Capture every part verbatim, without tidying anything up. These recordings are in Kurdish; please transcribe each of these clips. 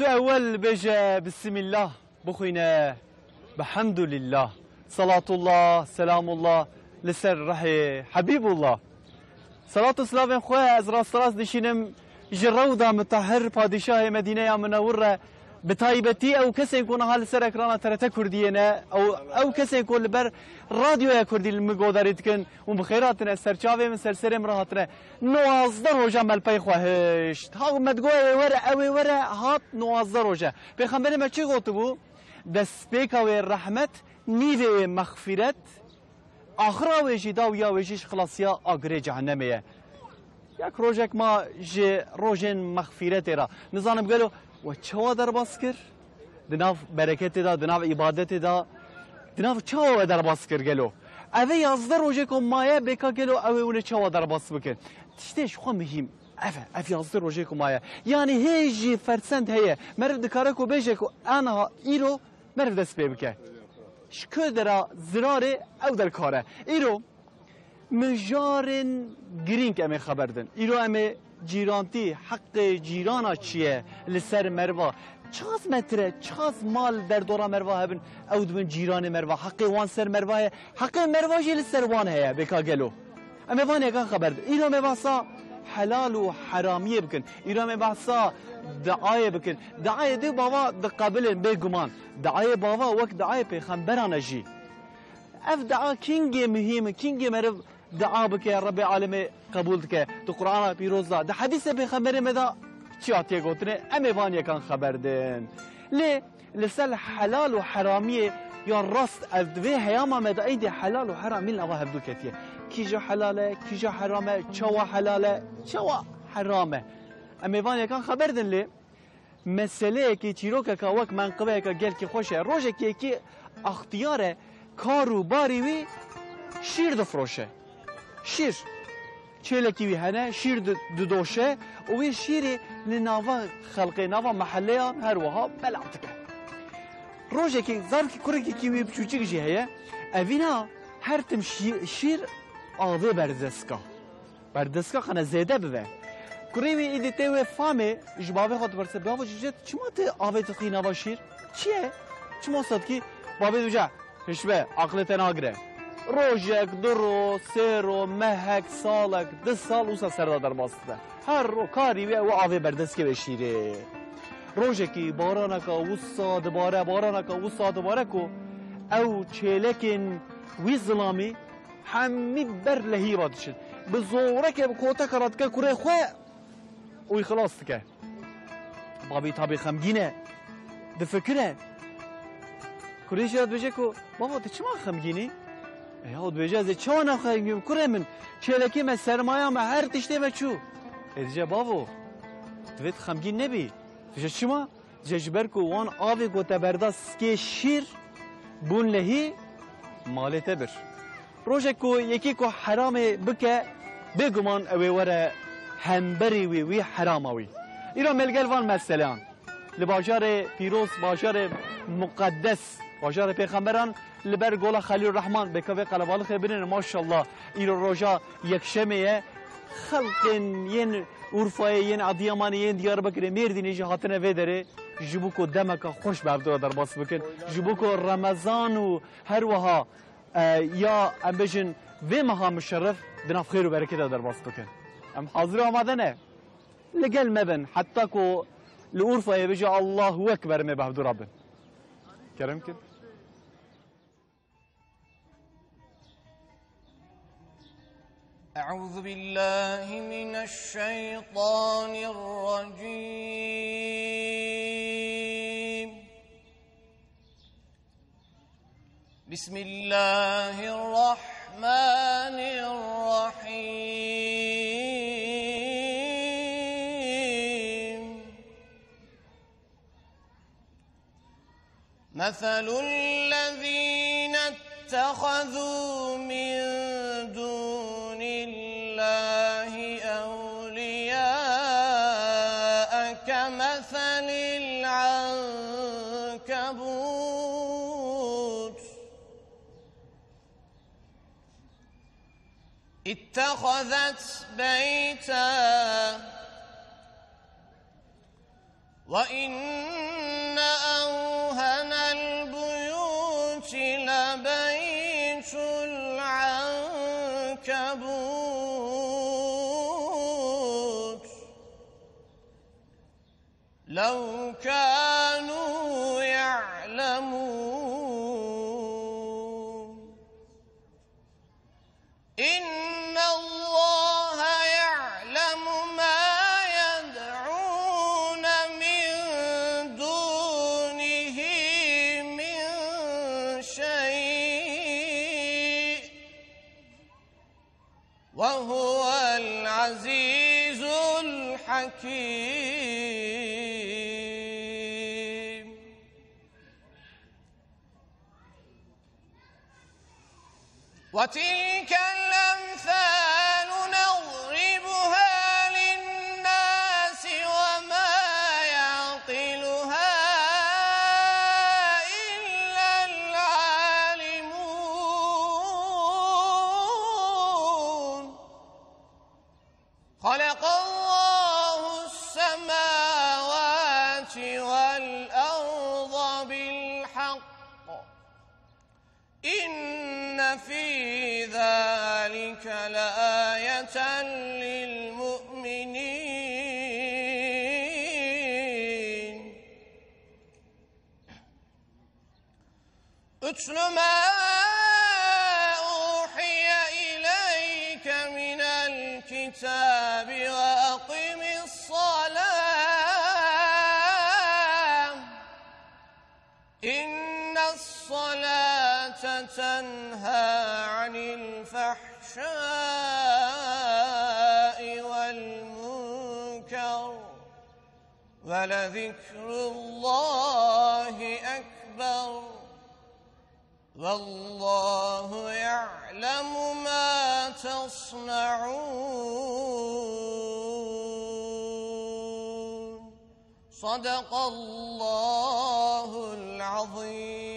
Ewel bêje Bismillah, bixwîne Bihamdulillah. Salatullah, selamullah li ser rihê Habîbullah. Salat û silavên xwe ez rasterast dişînim ji rewda mitahir padîşahê Medîneya Minewir re, bi taybetî ew kesên ku niha li ser ekrana T R T Kurdiyê ne, ew, ew kesên ku li ber Radyoya Kurdî li min godarî dikin û bi xêr hatine, ser çavê min, ser serê min re hatine. Nowazdeh roja me li pey xwe hişt. Ha me digot ew ê were, ew ê were, hat nowazdeh roje. Pêxemberê me çi gotibû? Destpêka wê rehmet, nîvê wê mexfîret, axira wê jî, dawiya wê jî ji xilasiya agirê cehennemê ye. Yek rojek ma ji rojên mexfîretê re. Nizanim gelo we çawa derbas kir? Di nav bereketê de, di nav îbadetê de, di nav çawa we derbas kir gelo? Ev ê yazdeh rojê ku maye bêka gelo ew ê hûn ê çawa derbas bikin? Tiştê ji xwe muhîm ev e, ev yazdeh rojê ku maye. Yanî hê jî fersend heye. Meriv dikare ku bêje ku aniha îro meriv dest pê bike. Ji ku dera zirarê ew derkare. Îro mijarên girîng em ê xeber din. Îro em ê cîrantî, heqê cîrana çi ye li ser meriva? Çiqas metre, çiqas mal derdora meriva hebin, ew dibin cîranê meriva. Heqê wan ser meriva heye, heqê meriva jî li ser wan heye, bêka gelo. Em ê van yekan xeber din. Îro em ê behsa helal û heramiyê bikin. Îro em ê behsa diayê bikin. Diayê dê bava diqebilin bêguman. Diayê bava wek diayê pêxemberan e jî. Ev dua kîngê muhîm e, kîngê meriv dua bike, Rebbê Alemê qebûl dike. Di Qur'ana Pîroz de, di hedîsê Pêxemberê me de çi hatiye gotinê, em ê van yekan xeber din. Lê li ser helal û heramiyê ya rast ev di vê heyama me de êdî helal û heramî li nava hevdû ketiye. Kîja helal e, kîja heram e, çawa helal e, çawa heram e. Em ê van yekan xeber din lê meseleyekî, çîrokeka wek menqibeyeke gelkî xweş e. Rojekî yekî extiyar e, kar û barî wî şîr difroşe. Şîr. Çêlekî wî hene, şîr di-, didoşe û wê şîrê li nava xelkê, nava mehelleyan her wiha belav dike. Rojekî zarkî kurekekî wî biçûçik jî heye. Evîna her tim şî-, şîr avê berdeska. Berdeska xane zêde bibe. Kurê wî îdî tê wê famê ji bavê xwe dipirse, "Bavo, ji çima tu avê dixî nava şîr? Çi ye? Çima wisa dikî?" Bavê dibêje, "Hişbe, aqilê te nagire." Rojek, du ro, sê ro, mehek, salek, du sal wisa ser de derbas dibe. Her ro karî wê ew avê berdest ke wê şîrê. Rojekî baraneka wisa dibare, baraneka wisa dibare ku ew çêlekên wî zilamî hemî ber lehî ve diçin. Bi zoreke, bi koteke re dike kurê xwe û wî xilas dike. Bavê tabî xemgîn e, difikire. Kurê jî re dibêje ku, "Bavo, tu çima xemgîn î?" E, ya dibêje, "Ez ê çawa nexemgîn bim? Kurê min, çêlekê me, sermaya me, her tiştê me çû." E, dibêje, "Bavo, divê tu xemgîn nebî." Dibêje, "Çima?" Dibêje, "Ji ber ku wan avê ku te berda sikê şîr bûn lehî, malê te bir." Rojek ku yekî ku heramê bike, bêguman ew ê were hemberî wî, wî herama wî. Îro me li gel van meseleyan li bajarê pîroz, bajarê muqeddes, bajarê pêxemberan, li ber gola Xelîlurrehman, bêka vê qelebalixê binêrin, maşallah, îro roja yekşemê ye. Xelkên yên Urfayê, yên Edîyamanê, yên Diyarbekirê, Mêrdînê jî hatine vê derê, ji bo ku demeka xweş bi hevdû re derbas bikin, ji bo ku Remezan û her wiha, e, ya em bêjin vê meha muşerref di nav xêr û berekê de derbas bikin. Em hazir û amade ne. Li gel me bin, heta ku li Urfayê bêje Allahu Ekber, em ê bi hevdû re bin. Kerem kin. أعوذ بالله من الشيطان الرجيم. بسم الله الرحمن الرحيم. مثل الذين اتخذوا من دون الله أولياء كمثل العنكبوت اتخذت بيتا وإن أوهن البيوت لبيت العنكبوت لو كانوا يعلمون. إن الله يعلم ما يدعون من دونه من شيء، وهو العزيز الحكيم. وتلك الأمثال نضربها للناس وما يعقلها إلا العالمون. خلق الله السماوات والأرض بالحق، إن في ذلك لآية للمؤمنين. اتل ما أوحي إليك من الكتاب وأقم الصلاة، إن الصلاة تنهى عن الفحشاء والمنكر، ولذكر الله أكبر، والله يعلم ما تصنعون. صدق الله العظيم.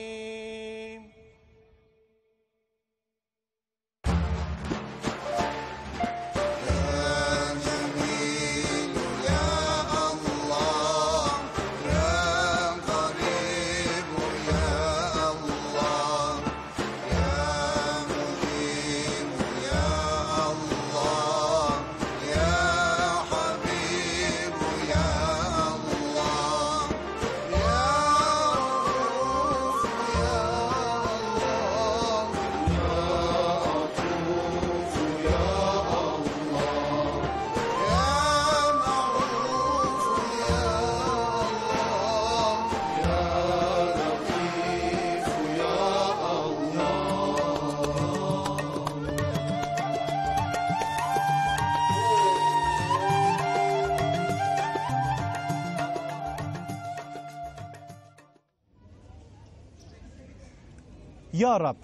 Ya Reb,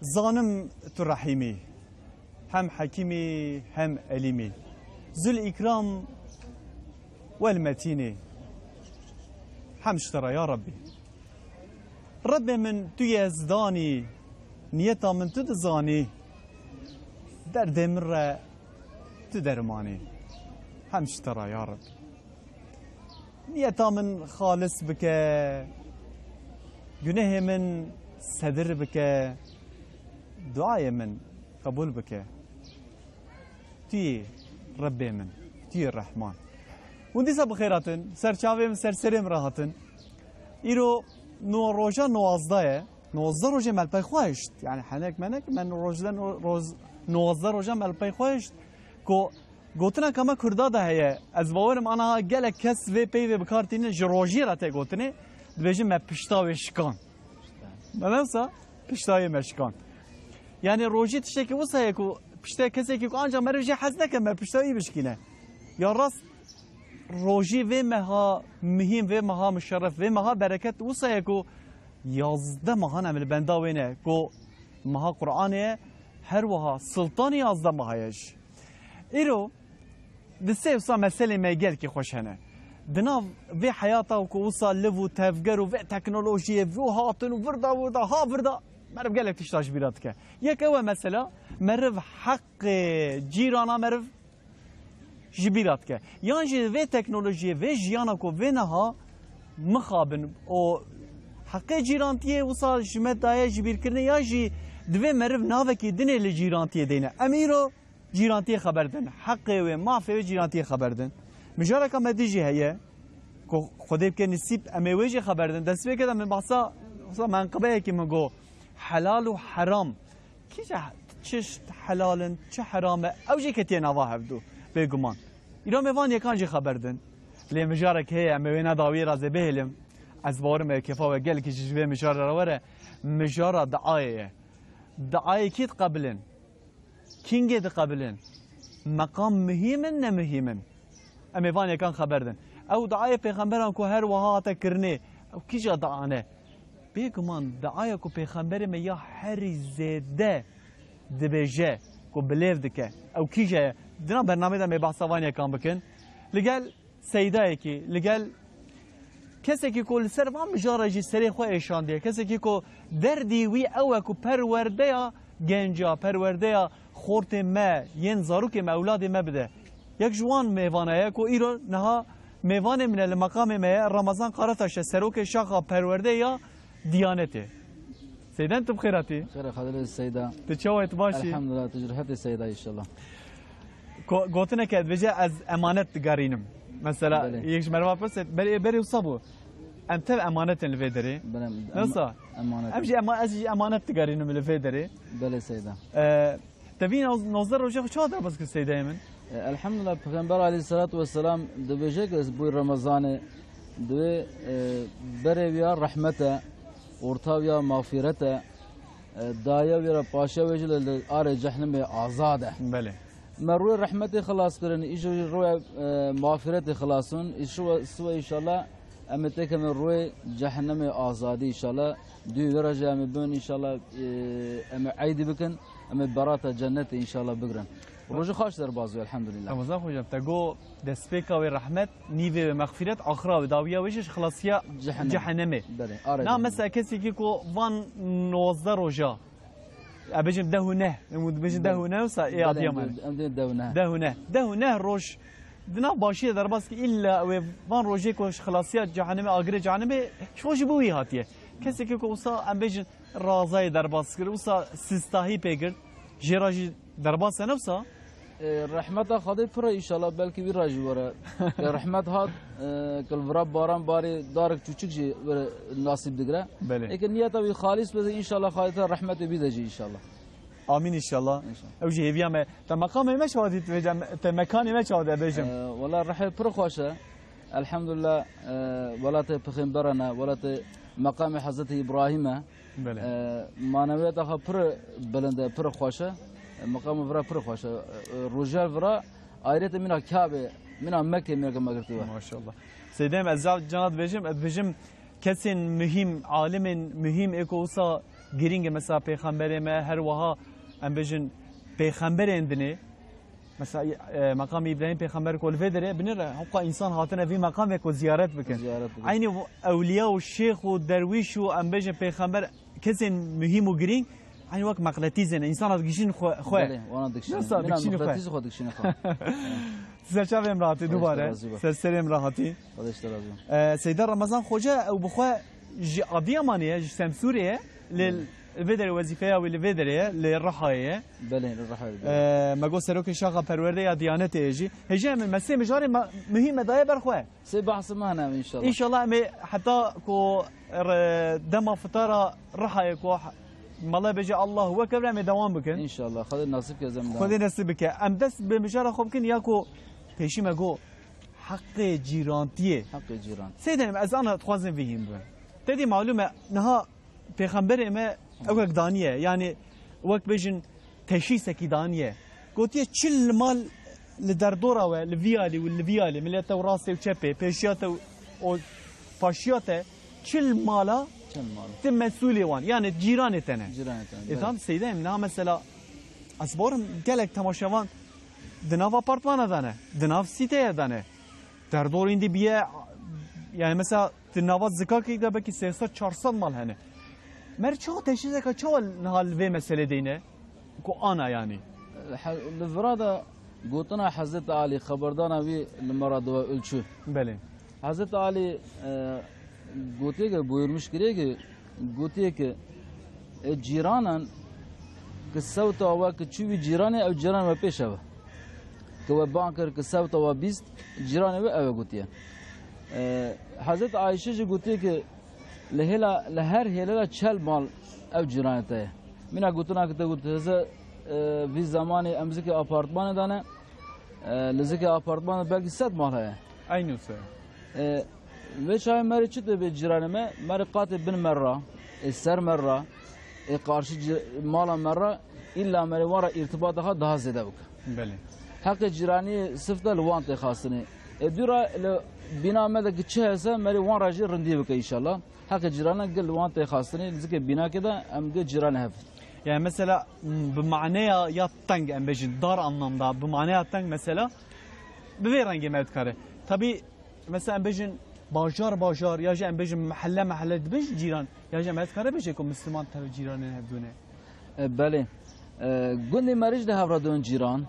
zanim tu Rehîm î, hem Hekîm î, hem Elîm î. Zul îkram wel metîn î. Hem ji te re ya Rebbî. Rebbê min tu yezdan î, niyeta min tu dizanî. Derdê min re tu derman î. Hem ji te re ya Rebbî. Niyeta min xalis bike, gunehê min sedir bike, duayê min qebûl bike. Tu yî Rebbê min, tu yî Rehman. Hûn dîsa bi xêr hatin, ser çavê min, ser serê min re hatin. Îro no roja nowazdeh ye. Nowazdeh rojê me li pey xwe hişt. Yani henek menek me rojde no-, roz-, nowazdeh roja me li pey xwe hişt. Ku gotina ka me Kurda de heye, ez bawerim aniha gelek kes vê peyvê bi kar tînin, ji rojî re tê gotinê, dibêjin me pişta wê şikan. Me ne wisa pişta wê me şikan. Yani rojî tiştekî wisa ye ku piştê kesekî ku ancak meriv jê hez neke me pişta wî bişkîne. Ya rast rojî vê meha mihîm, vê meha muşerref, vê meha bereket wisa ye ku yazdeh mehan em li benda wê ne, ku meha Qur'anê ye, her wiha Siltanî yazdeh meha ye jî. Îro di sê wisa meselê me gelkî xweş hene. Di nav vê heyata ku wisa liv û tevger û vê teknolojiyê vû hatin û virda, virda, ha virda, meriv gelek tişta ji bîra dike. Yek ew e mesela, meriv heqê cîrana meriv ji bîra dike. Yan jî vê teknolojiyê, vê jiyana ku vê niha mixabin û heqê cîrantiyê wisa ji me daye ji bîrkirinê, ya jî divê meriv navekî dinê li cîrantiyê deyne. Em îro cîrantiyê xeber din. Heqê wê, mafê wê cîrantiyê xeber din. Mijareka me dî jî heye ku Xwedê bike nisîb em ê wê jî xeber din. Destpêkê de min behsa, wisa menqibeyekî min got, helal û heram. Kîja çişt helal in, çi heram e, ew jî ketiye nava hevdû, bêguman. Îro me van yekan jî xeber din. Lê mijarek heye, em ê wê ne dawiyê re zê bihêlim. Ez bawerim ew kêfa we gelekî jî ji vê mijarê re were. Mijara diayê ye. Diayê kî diqebilin? Kîngê diqebilin? Meqam muhîm in, ne muhîm in? Em ê van yekan xeber din. Ew diayê pêxemberan ku her wiha hate kirinê, ew kîja diane? Bêguman diaya ku pêxemberê me ya herî zêde dibêje, ku bi lêv dike, ew kîja ye? Dina bernamê de em ê behsa van yekan bikin. Li gel Seydayekî, li gel kesekî ku li ser van mijara jî serê xwe êşandiye, kesekî ku derdî wî ew e ku perwerdeya genca, perwerdeya xortê me, yên zarokê me, ewladê me bide. Yek ji wan mêvana ye ku îro niha mêvanê min e, li meqamê me ye, Ramazan Karataş e, serokê şaxa perwerde ya Diyanetê. Seyden, tu bi xêr hatî. Xêr e, Xalil Seyda. Tu çawa yî, tu baş î? Elhamdulillah, tu ji rehetê Seyda, inşallah. Ko-, gotineke dibêje, ez emanet digerînim. Mesela, Belê. yek ji merva pirse, berê, berê wisa bû. Em tev emanet in li vê derê. Belê, em-, Nasıl? emanet Em in. jî ema-, ez jî emanet digerînim li vê derê. Belê Seyda. Ee, Te vî noz-, nozdeh rojê xwe çawa derbas kir Seydayê min? E, elhamdulillah, Pêxember aleyhissalatu vesselam dibêje ku ez bûy Remezanê, divê, e, berê wî ya rehmet e, orta wî ya mağfiret e, e, daye wî re paşiya wê jî li, li arê cehnimê azad e. Belê. Me rûyê rehmetê xilas kirin, îşo jî rûyê, e, mağfiretê xilas in, îşo siwe inşallah em ê têkevin rûyê cehennemê azadî inşallah. Dû wê re jî em ê bin inşallah, e, em ê eydî bikin, em ê berata cennetê inşallah bigirin. Rojê xweş derbas bû, elhamdulillah. Ramazan hocam, te got destpêka wê rehmet, nîvê wê mexfîret, axira wê dawiya wê jî ji xilasiya Cehennem. cehennemê. Belê, arê Na cehennem. mesela kesekî ku van nozdeh roja, e, bêjin deh û neh, em dibêjin deh û neh wisa ê Belê, Adiyamanê. em dê deh û neh. Deh û neh. Deh û neh roj di nav başiyê derbas kir, îlla wê van rojê ku ji xilasiya cehennemê, agirê cehennemê, ji xwe jî bi wî hatiye. Kesekî ku wisa em bêjin razayê derbas kir, wisa sistahî pê girt, jê re jî derbas e, ne wisa? E, rehmeta Xwedê pir e, înşallah belkî wî re jî were. Ke rehmet hat, e, ke li vira baran barê, darek çûçik jî were nasîb digire. Belê. Eke niyeta wî xalîs be, înşallah Xwedê te rehmetê bîde jî, înşallah. Amîn înşallah. Înşallah. Ew jî hêviya me. Te meqamê me çawa dît vêca, te mekanê me çawa dibêjim? E, wela rihê pir xweş e. Elhamdulillah, e, welatê pixêmberan e, welatê meqamê Hezretî Îbrahîm e. Belê. E, manewiyeta xwe pir bilind e, pir xweş e. E, meqamê vira pir xweş e. E, e, rojiyar vira ayriyete mîna Kabe, mîna Mekke mîna me girtiye. Maşallah. Seydem, ez ca-, cana dibêjim, ez dibêjim kesên muhîm, alimên muhîm ê ku wisa girîng e, mesela pêxemberê me, her wiha em bêjin pêxemberên dinê, mesela, e, meqamê Îbrahîm pêxember ku li vê derê binêre, hewqa însan hatine vî meqamê ku ziyaret bikin. Ziyaret bikin. Eynî ewliya û şêx û derwîş û em bêjin pêxember, kesên muhîm û girîng, eynî wek meqletîzê ne. Însan dikişîn xwe, xwe. Belê, wana dikişîne. Nasıl Mîna dikişîn xwe? Meqletîzê xwe dikişîne xwe. Ser çavê em rahatî Xwedê ji te dubare. razî be. Ser serê em rahatî. Xwedê ji te razî be. Ee, Seyda Ramazan Xoca, ew bi xwe ji Adiyamanê ye, ji Semsûrê ye. Lê Belê. li vê derê wezîfeya wî li vê derê ye, li Rihayê ye. Belê, li Rihayê, belê. Ee, me got serokê şaxa perwerde ya Diyanetê ye jî. Hêjî em ê me sê mijarê me, muhîm me daye ber xwe. Sê behsê me hene înşallah. Înşallah em ê heta ku re-, dema fitara Rihayê ku ha-, mala bêje Allahu Ekber, em ê dewam bikin. Înşallah. Xwedê nasîb ke, ez em Xwedê dewam. Nasîb bike. Em dest bi mijara xwe bikin ya ku pêşî me got heqê cîrantiyê. Heqê cîran. Seydenim, ez ana dixwazim vî hîn bibim. Te dî malûm e, niha Pêxemberê me ewek daniye, yanî wek bêjin teşhîsekî daniye. Gotiye, çil mal li derdora we, li vî alî û li vî alî, mileta te û rastê û çepê, pêşiya te û, û paşiya te, çil mala Çil mal. Ti mesûlê wan, yanî cîranê te ne. Cîranê te ne, E, belê. Tam Seyda em niha mesela, ez bawerim gelek temaşevan di nav apartmana de ne, di nav sîteye de ne. Derdor îndî biye, yani mesela di nava zikakê de belkî sê sed çar sed mal hene. Mer çawa teşhîseka çawa niha li vê meselê deyne? Ku ana yani. He, li vira de Gotina Hezreti Alî, xeberdana wî li me re diwe ölçü. Belê. Hezreti Alî, e, gotiye ke, buyurmuş kiriye ke, gotiye ke, e, cîranan ki sewta we ki çû wî cîranê, ew cîran we pêş ew e. Ki we ban kir ki sewta we bîst, cîranê we ew e gotiye. E, Hezreti Ayşe jî gotiye ke, Li hêla, li her hêlê de çel mal ew cîranê te ye. Mîna gotina ki te got, heze, e, vî zemanê em zikê apartmanê de ne, e, li zikê apartmanê belkî sed mal heye. Eynû se. E, vê çaxê merê çi dibe cîranê me? Merê qatê bin me ra, ê ser me ra, ê qarşî cî-, mala me ra, îlla merê wan ra îrtibata xwe daha zêde bike. Belê. Heqê cîranî sifte li wan tê xastinê. Ê dû ra li bîna me de ki çi hese, merê wan ra jî rindî bike înşallah. Heqê cîranan gel li wan tê xastinê, li zikê bînakê de em gel cîranê hev. Yani mesela, m, bi maneya ya teng em bêjin, dar anlamda, bi maneya teng mesela, bi vê rengê me dikare. Tabii, mesela em bêjin bajar bajar, ya jî em bêjin mehelle mehelle dibêjin cîran, ya jî em dikare bêje ku Müslüman tev cîranê hevdûne. E, belê. E, gundê me jî di hev re dön cîran,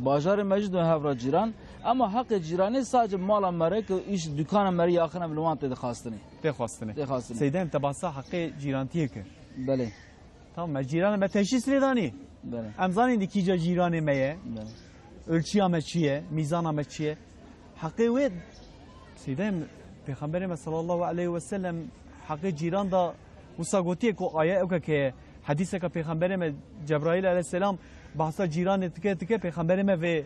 bajarê me jî dön hev re cîran. Ema heqê cîranê sadece mala me re ku îş dükana me re yaxin e, li wan tê dixwastinê. Tê xwastinê. Tê xwastinê. Seyda, em te bahsa heqê cîrantiyê kir. Belê. Tamam, me cîranê me teşhîs lê danî. Belê. Em zanîn di kîja cîranê me ye. Belê. Ölçüya me çi ye, mîzana me çi ye? Heqê wê, Seydayê min, Pêxemberê me sallallahu aleyhi ve sellem heqê cîran da wisa gotiye ku aye ewke ke hedîseke Pêxemberê me Cebraîl aleyhisselam behsa cîranê dike, dike, Pêxemberê me vê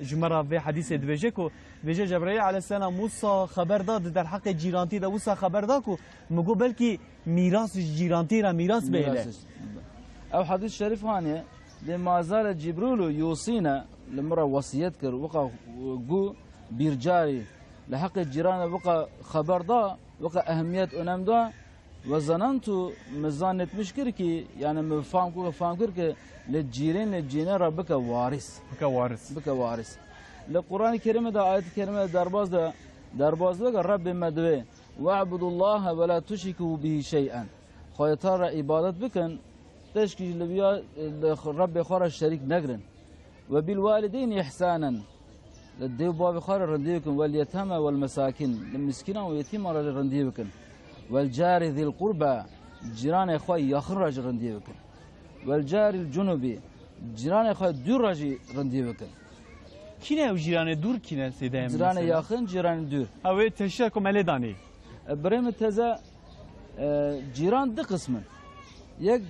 ji me re vê hedîsê dibêje ku dibêje Cebraîl aleyhisselam wisa xeber da di derheqê cîrantî de wisa xeber da ku min got belkî mîras ji cîrantî re mîras bihêle. Mîras ji-, Ew hedîs şerîf haniye, dê ma zale Cibrîlu yusîne, li min re wesiyet kir, weka gu bîrcarî, li heqê cîranê weka xeber da, weka ehemiyet, önem da, ve zanentu, min zan netmiş kir ki, yani min fam kir, fam kir ki, li cîrên, li cîrên re bike waris. Bike waris. Bike waris. Li Qur'an-ı Kerimê de, ayet-i Kerimê de derbaz de, derbaz de ki Rabbê me divê, "Ve'budullaha ve la tuşriku bihi şey'en." Xwedê te re îbadet bikin, tişkî jî li vîya, li Rebbê xwe re şerîk negirin. "Ve bil walideyn ihsanen." Li dê û bavê xwe re rindî bikin. "Vel yetame vel mesakin." Li miskînan û yetîman re jî rindî bikin. "Vel cari zil qurba." Cîranê xwe yaxin re jî rindî bikin. "Vel caril cunubi." Cîranê xwe dûr re jî rindî bikin. Kî ne ew cîranê dûr, kî ne Seydayê min? Cîranê mesela yaxin, cîranê dûr. Ha, wê teşhîsa ku me lê danî. E, birê min teze, e, cîran du qism in. Yek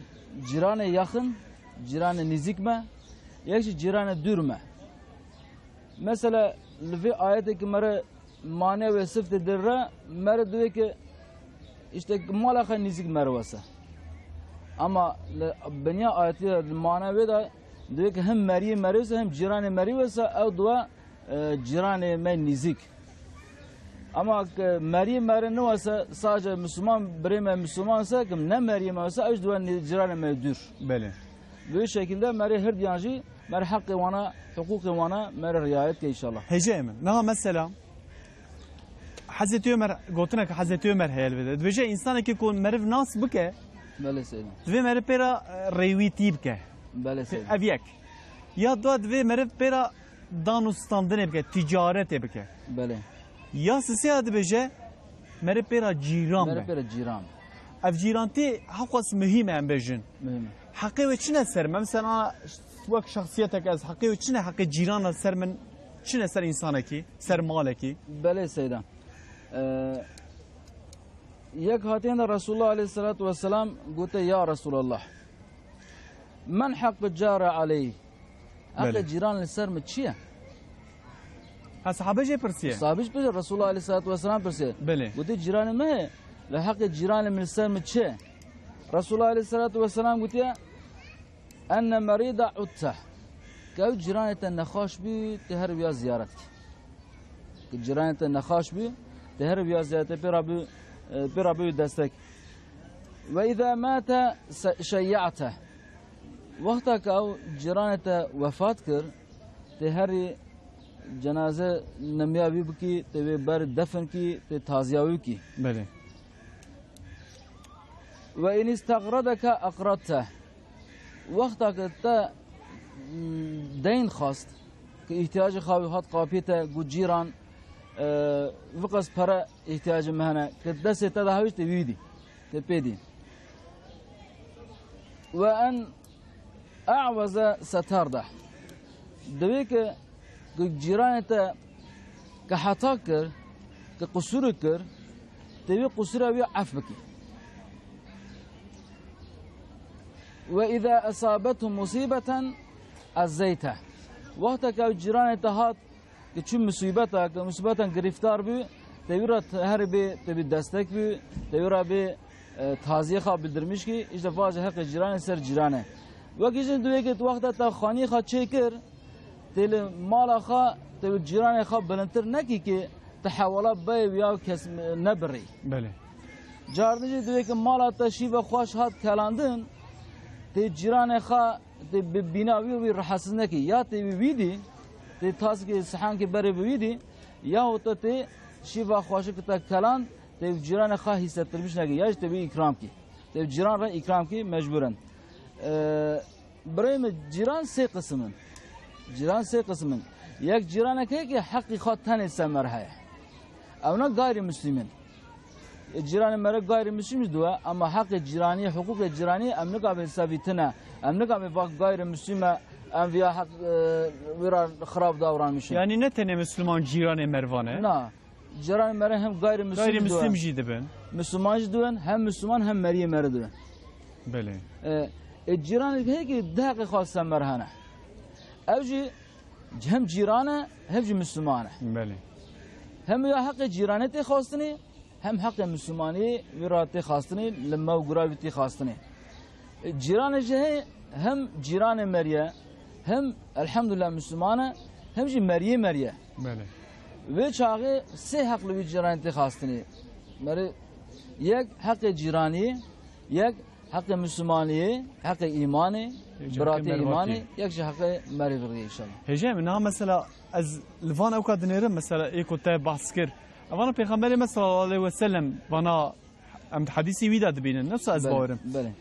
cîranê yaxin, cîranê nîzîk me, yek jî cîranê dûr me. Mesela li vê ayetê ki me re mane wê sifte dir re, me re divê ki işte mala xwe nîzîk me re wese. Ama li biniya ayetê de, li mane wê de divê ki hem meriyê me re wese, hem cîranê me re wese, ew diwe, e, cîranê me nîzîk. Ama ki meriyê me re newese, sadece Müslüman, birê me Müslüman se, ki ne meriyê me wese, ew jî diwe nî-, cîranê me dûr. Belê. Bi wê şekilde me re her diyan jî, me re heqê wana, hiqûqê wana me re riayet ke înşallah. Hêjeyê min. Niha mesela, Hezretî Ömer, gotinek Hezretî Ömer heye li vê de. Dibêje, însanekî ku meriv nas bike, Belê seyda. Divê meriv pê re, e, rêwîtî bike. Belê seyda. Ev yek. Ya dua divê meriv pê re dan û standinê bike, ticaretê bike. Belê. Ya sisê ya dibêje, meriv pê re cîran Meriv be. Pê re cîran. Ev cîrantî hewqas muhîm e, em bêjin. Muhîm e. Heqê wê çi ne ser me? Mesela, wek şexsiyetek ez, heqê wê çi ne heqê cîrana ser min, çi ne ser însanekî, ser malekî? Belê seyda. Ee, yek hatiyên de Resulullah aleyhissalatu vesselam gote, "Ya Resulallah, men haqqu cari aleyh?" Heqê Belê. Cîran li ser min çi ye? Ha, sahabe jê pirsiye. Sahabe jî pirsiye, Resulullah aleyhissalatu vesselam pirsiye. Belê. Gote, "Cîranê me ye, li heqê cîranê min li ser min çi ye?" Resulullah aleyhissalatu vesselam gotiye, "Enne merîda utteh." Ke ew cîranê te nexaş bî, tu her wiya ziyaret kî. Ke cîranê te nexaş bî, tu her wiya ziyaretê pê re bî, e, pê re bî destek. "Ve îza mate se-, şeyya'teh." Wexta ke ew cîranê te wefat kir, tu herî cenaze nemiya wî bikî, tu wê ber defin kî, tu taziya wî kî. Belê. "Ve in isteqredeke eqredteh." Wexta ke te, mm, deyn xwast, Ki îhtiyacê xwe hat qapiyê te, got cîran, e, viqas pere îhtiyacê me hene, ki destê te de hewî tê wî dî, tê pê dî. Ve en a'weze setardeh. Divê ki, ki cîranê te ki heta kir, ki qusûrê kir, tê wî qusûra wî ef bikî. Ve îza esabethu musîbeten ezzeyte. Wexta ke ew cîranê te hat, ki çû musîbeta, ki musîbetan girîftar bû, tê wî re t-, herê bê, tê wî destek bû, tê wî re bê, e, taziyê xwe bildirmiş kî, îşte vaje heqê cîranê ser cîranê. Wekî jin divê ki tu wexta te xaniyê xwe çêkir, tê li mala xwe, tê wî cîranê xwe bilindtir nekî ki tu hewala beyê ya kes nebirî. Belê. Cardin jî divê ki mala te şîve xweş hat kelandin, tê cîranê xwe, tê bi bîna wî wî rehetsiz nekî. Ya tê wî wî dî, tê taskê sihankê berê bi wî dî, yaho te tê şîva xweşik te keland, tê cîranê xwe hîsettirmiş nekî. Ya jî tê wî îkram kî. Tê cîran re îkram kî mecbûr in. Ee, Birayê min, cîran sê qisim in. Cîran sê qisim in. Yek cîranek heye ki heqî xwe tenê semer heye. Ewna gayrimîslim in. E, cîranê me re gayrimîslim jî diwe, ama heqê cîranî, hiqûqê cîranî em nikabin sevîtine. Em nikabin vak gayrimîslim e, em viya heq, e, wî re xirab davranmişin. Yani ne tenê Müslüman cîranê mervan e? Na. Cîranê me re hem gayrimîslim Gayrimîslim diwin. Jî dibin. Misliman jî diwin, hem Misliman hem meriyê me re diwin. Belê. E, e, cîranê heye ki di heqê xwe semer hene. Ew jî hem cîran e, hem jî Misliman e. Belê. Hem ya heqê cîranê tê xwestinê, hem heqê Mislimanî wî re tê xwestinê, li me û gura wî tê xwestinê. E, cîranê jî heye, hem cîranê meriye, hem elhamdulillah Misliman e, hem jî meriyê meriye. Belê. Vê çaxê sê heq li wî cîranê tê xwestinê. Merê yek heqê cîranî, yek heqê Mislimaniyê, heqê îmanê, Yek jî heqê biratê mervatiyê. Îmanê, yek jî heqê merê viriyê inşallah. Hêjayê min, niha mesela ez li van ewka dinêrim, mesela ê ku te behs kir. Evana Pêxemberê me sallallahu aleyhi ve sellem vana Em di hedîsê wî de dibînin, ne wisa ez Belê, bawerim. Belê.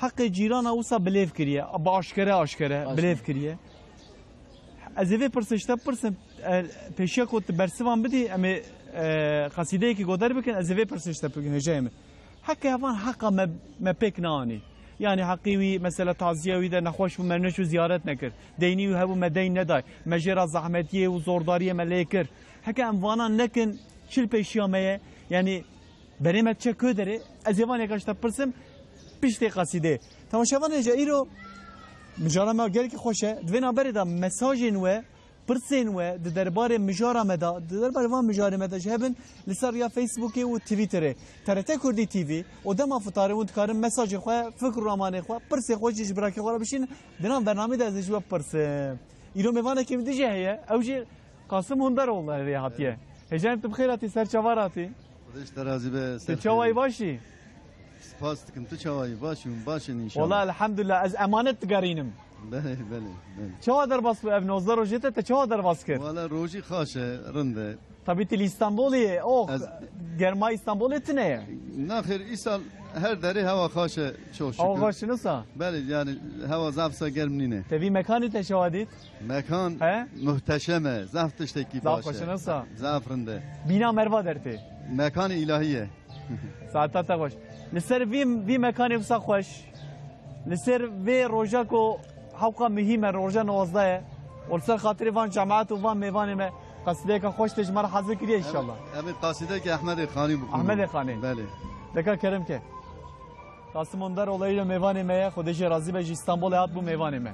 Heqê cîrana wisa bilêv kiriye, bi aşkere aşkere Aşkere. Bilêv kiriye. Ez ê vê pirsê ji te bipirsim, e, pêşiya ku tu bersivan bidî, em ê, e, qesîdeyekî goder bikin, ez ê vê pirsê ji te bikim, hêjayê min. Heqê hevan heqa me, me pêk neanî. Yani heqê wî, mesela taziya wî de nexweş bû, me neçû ziyaret nekir. Deynî wî hebû, me deyn neday. Me jê re zehmetiyê û zordariyê me lê kir. Heke em vana nekin, çi li pêşiya me ye? Yani Berê me diçe ku derê, ez ê van yeka ji te bipirsim, piştê qesîdê. Temaşevanê hêja, îro mijara me gelekî xweş e. Di vê navberê de mesajên we, pirsên we di derbarê mijara me de, di derbarê van mijarê me de jî hebin, li ser riya Facebookê û Twitterê. T R T Kurdî T V û dema fitarê hûn dikarin mesajê xwe, fikr û ramanê xwe, pirsê xwe jî ji birakê xwe re bişînin. Di nav bernamê de ez ê ji we bipirsim. Îro mêvanekî min dijî heye, ew jî Qasim Hundaroğlu rê hatiye. Hêjayê min, tu bi xêr hatî, ser çava hatî. Xwedê ji te razî be, ser Tu çawa yî, xêrî. Baş î? Spas dikim, tu çawa yî? Baş î, hûn baş in înşallah. Wala elhamdulillah, ez emanet digerînim. Belê, belê, belê. Çawa derbas bû ev nozdeh rojê te, te çawa derbas kir? Wala rojî xaş e, rind e. Tabî tu li Îstanbulê ye, oh, Ez germa Îstanbulê tune ye. Naxêr, îsal her derê hewa xaş e, çok şükür. Hewa xaş e, nisa? Belê, yani hewa zaf sa germ nîne. Te vî mekanî te çawa dît? Mekan He? Muhteşem e, zaf tiştekî Zaf baş e. Xweş e, nisa? Zaf rind e. Bîna merva dertê. Mekanê îlahî ye. Saeta te xweş. Li ser vî, vî mekanê wisa xweş. Li ser vê roja ku hewqa muhîm e, roja nozdeh ye. Û li ser xatirê van cemaat û van mêvanê me qesîdeyeke xweş te ji me re hazir kiriye inşallah. Em ê qasîdeke Ehmedê Xanî bixwînin. Ehmedê Xanî. Belê. Deka kerem ke. Qasim Hundaroğlu îro mêvanê me ye, Xwedê jê razî be, ji Îstanbulê hat bû mêvanê me.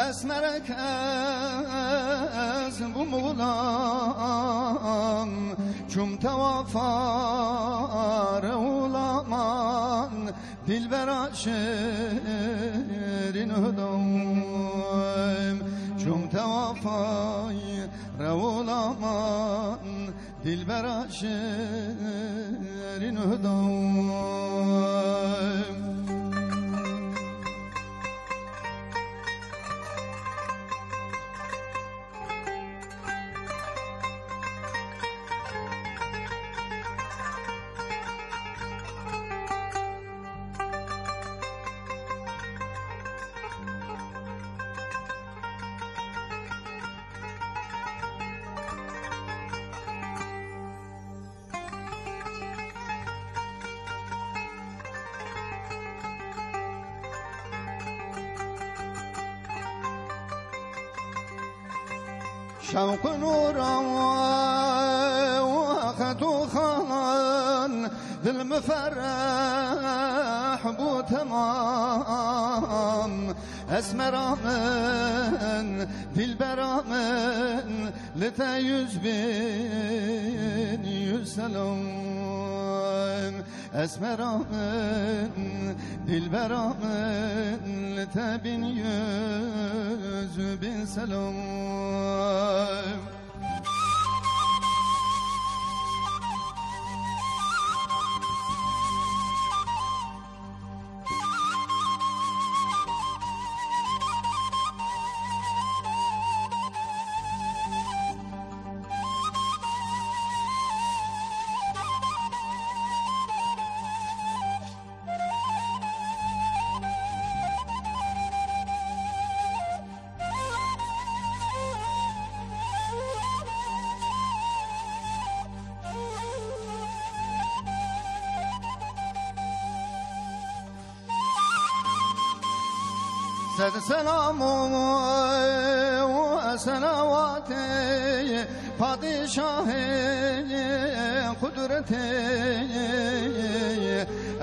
Esmerek ez bûm xulam, çûm tewafa rewlaman, dilbera şirîn hudam. Çûm tewafa rewlaman, dilbera şirîn hudam. Şewq û nûra we xet û xalan, dil mifereh bû temam. Esmera min, dilbera min, li te yüz bin yüz selam. Esmera min, dilbera min, li te bin yüz bin selam. Sed selam û selawatê padîşahê qudretê,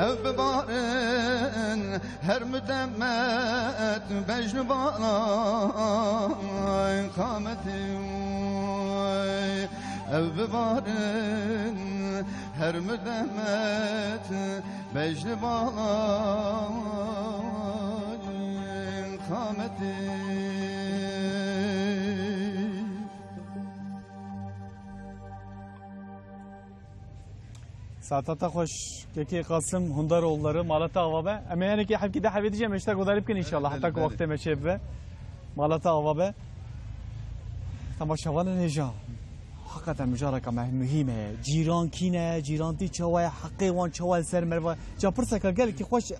ew bibarin her midemet bejn balan qametê. Ew bibarin her midemet bejn balan qametê. Saeta te xweş, Kekê Qasim Hundaroğulları, mala te ava be. Em ê hinekî hevkî de hevê dijî em ê ji te guhdarî bikin înşallah, heta ku wextê me çê bibe. Mala te ava be. Temaşevanên hêja. Heqeten mijareka me muhîm e. Cîran kî ne, cîrantî çawa ye, heqê wan çawa li ser merva. Ca pirseka gelekî xweş,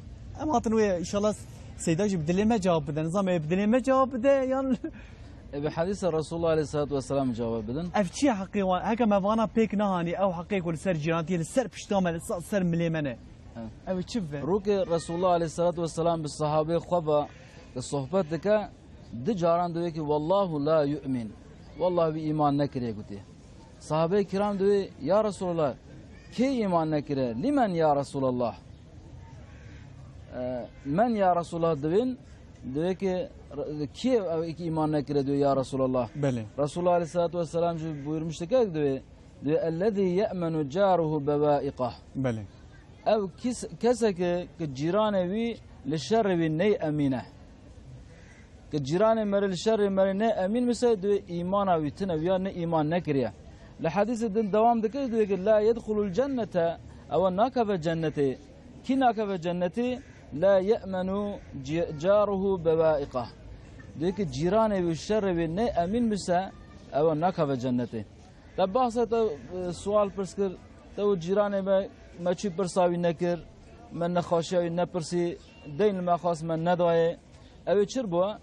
em hatin wê, înşallah Seyda jî bi dilê me cewab bide. Nizam ê bi dilê me cewab bide yan Ê bi hedîsa Resulullah aleyhissalatu vesselam cewab bidin. Ev çi ye heqê wan? Heke me vana pêk nehanî, ew heqê ku li ser cîrantiyê, li ser pişta me, li sa-, ser milê me ne. Evet. Ew ê çi bibe? Rûkê Resulullah aleyhissalatu vesselam bi sahabê xwe ve li sohbet dike, di caran diwê ki, "Wallahu la yu'min." Wallah wî îman nekiriye gotî. Sahabeyê kiram diwê, "Ya Resulallah, kê îman nekire? Limen ya Resulallah?" E, men ya Resulallah diwên, diwê ki, kê ew êkî îman nekire diwê ya Resulallah. Belê. Resulullah aleyhissalatu vesselam jî buyurmuştu ki diwê, diwê, "Ellezî ye'menu caruhu bevaîqah." Belê. Ew kes-, kesek e ki cîranê wî li şerê wî ney emîn e. Ki cîranê me re li şerê me re ne emîn bise, diwê îmana wî tune, wîya ne îman nekiriye. Li hedîsê din dewam dike, diwê ki, "La yedxulul cennete", ewa nakeve cennetê. Kî nakeve cennetê? "La ye'menu ci-, caruhu bevaîqah." Diwê ki cîranê wî şerê wî ne emîn bise, ewa nakeve cennetê. Te behsa te, e, sual pirs kir, te û cîranê me, me çi pirsa wî nekir, me nexweşiya wî nepirsî, deyn li me xwest me nedayê. Ew ê çir bû?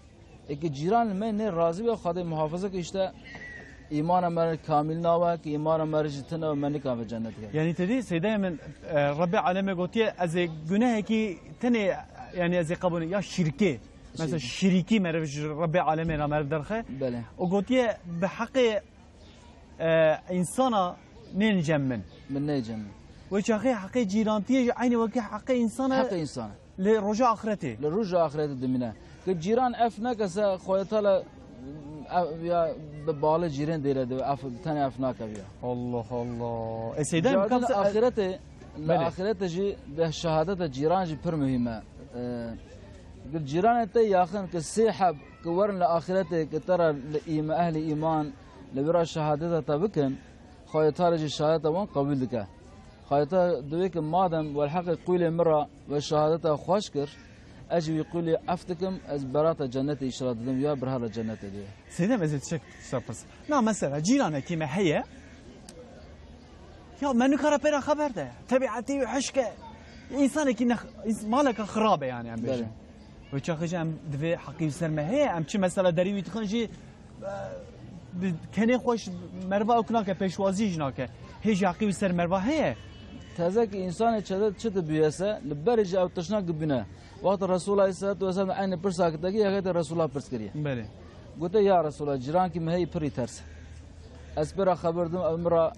Ê ki cîran li me nê razî be, Xwedê muhafaza ke, îşte îmana me re kamîl nawe, ki îmana me re jî tune û me nikave cennet ke. Yanî te dî, Seydayê min, e, Rebbê alemê gotiye, ez ê gunehekî tenê, yanî ez ê qebûl, ya şirkê. Mesela şirîkî meriv ji Rebbê alemê re meriv derxe. Belê. Û gotiye, bi heqê e, însana nên cem min. Min neyê cem min. Wê çaxê heqê cîrantiyê jî eynî wekî heqê însana Heqê însana. Li roja axretê. Li roja axretê dimîne. Ki cîran ef neke se Xwedê Teala, e, ya bi balê cîrên dêre de ef, tenê ef nake ya. Allah Allah. E, Seyda, Cardin axirete, li Belê. Axirete jî de şehadeta cîran jî pir muhîm e. E, Cîranê te yaxin ki sê heb ki werin li axirete ki te re li îm-, ehlî îman li wira şehadeta te bikin, Xwedê Teala jî şehadeta wan qebûl dike. Xwedê Teala divê ki madem welheqê qûlê min re we şehadeta xweş kir, ez jî wî qûlê ef dikim, ez berata cennetê îşallah didim, ya birhara cennetê diye. Seyda, ez ê tiştek tişta pirs. Na mesela cîranekî me heye, ya me nikare pê re xeber de. Tebiatî wî hişk e. Însanekî ne, ins-, maleke xirab e yani em bêjin. Belê. Wê çaxê jî em divê heqî ser me heye. Em çi mesela derî wî dixin jî, e, bi kenê xweş merva ew nake, pêşwazî jî nake. Hê jî heqî wî ser merva heye. Teze ki însanê çede çi dibûye se, li berê jî ew tişna dibûne. Wexta Resul Aleyhisselatu Vesselam eynî pirsa ki tekî, yekete Resulullah pirs kiriye. Belê. Gote, ya Resulullah, cîrankî min heyî pirî ters. Ez pê re xeber dim, ew min re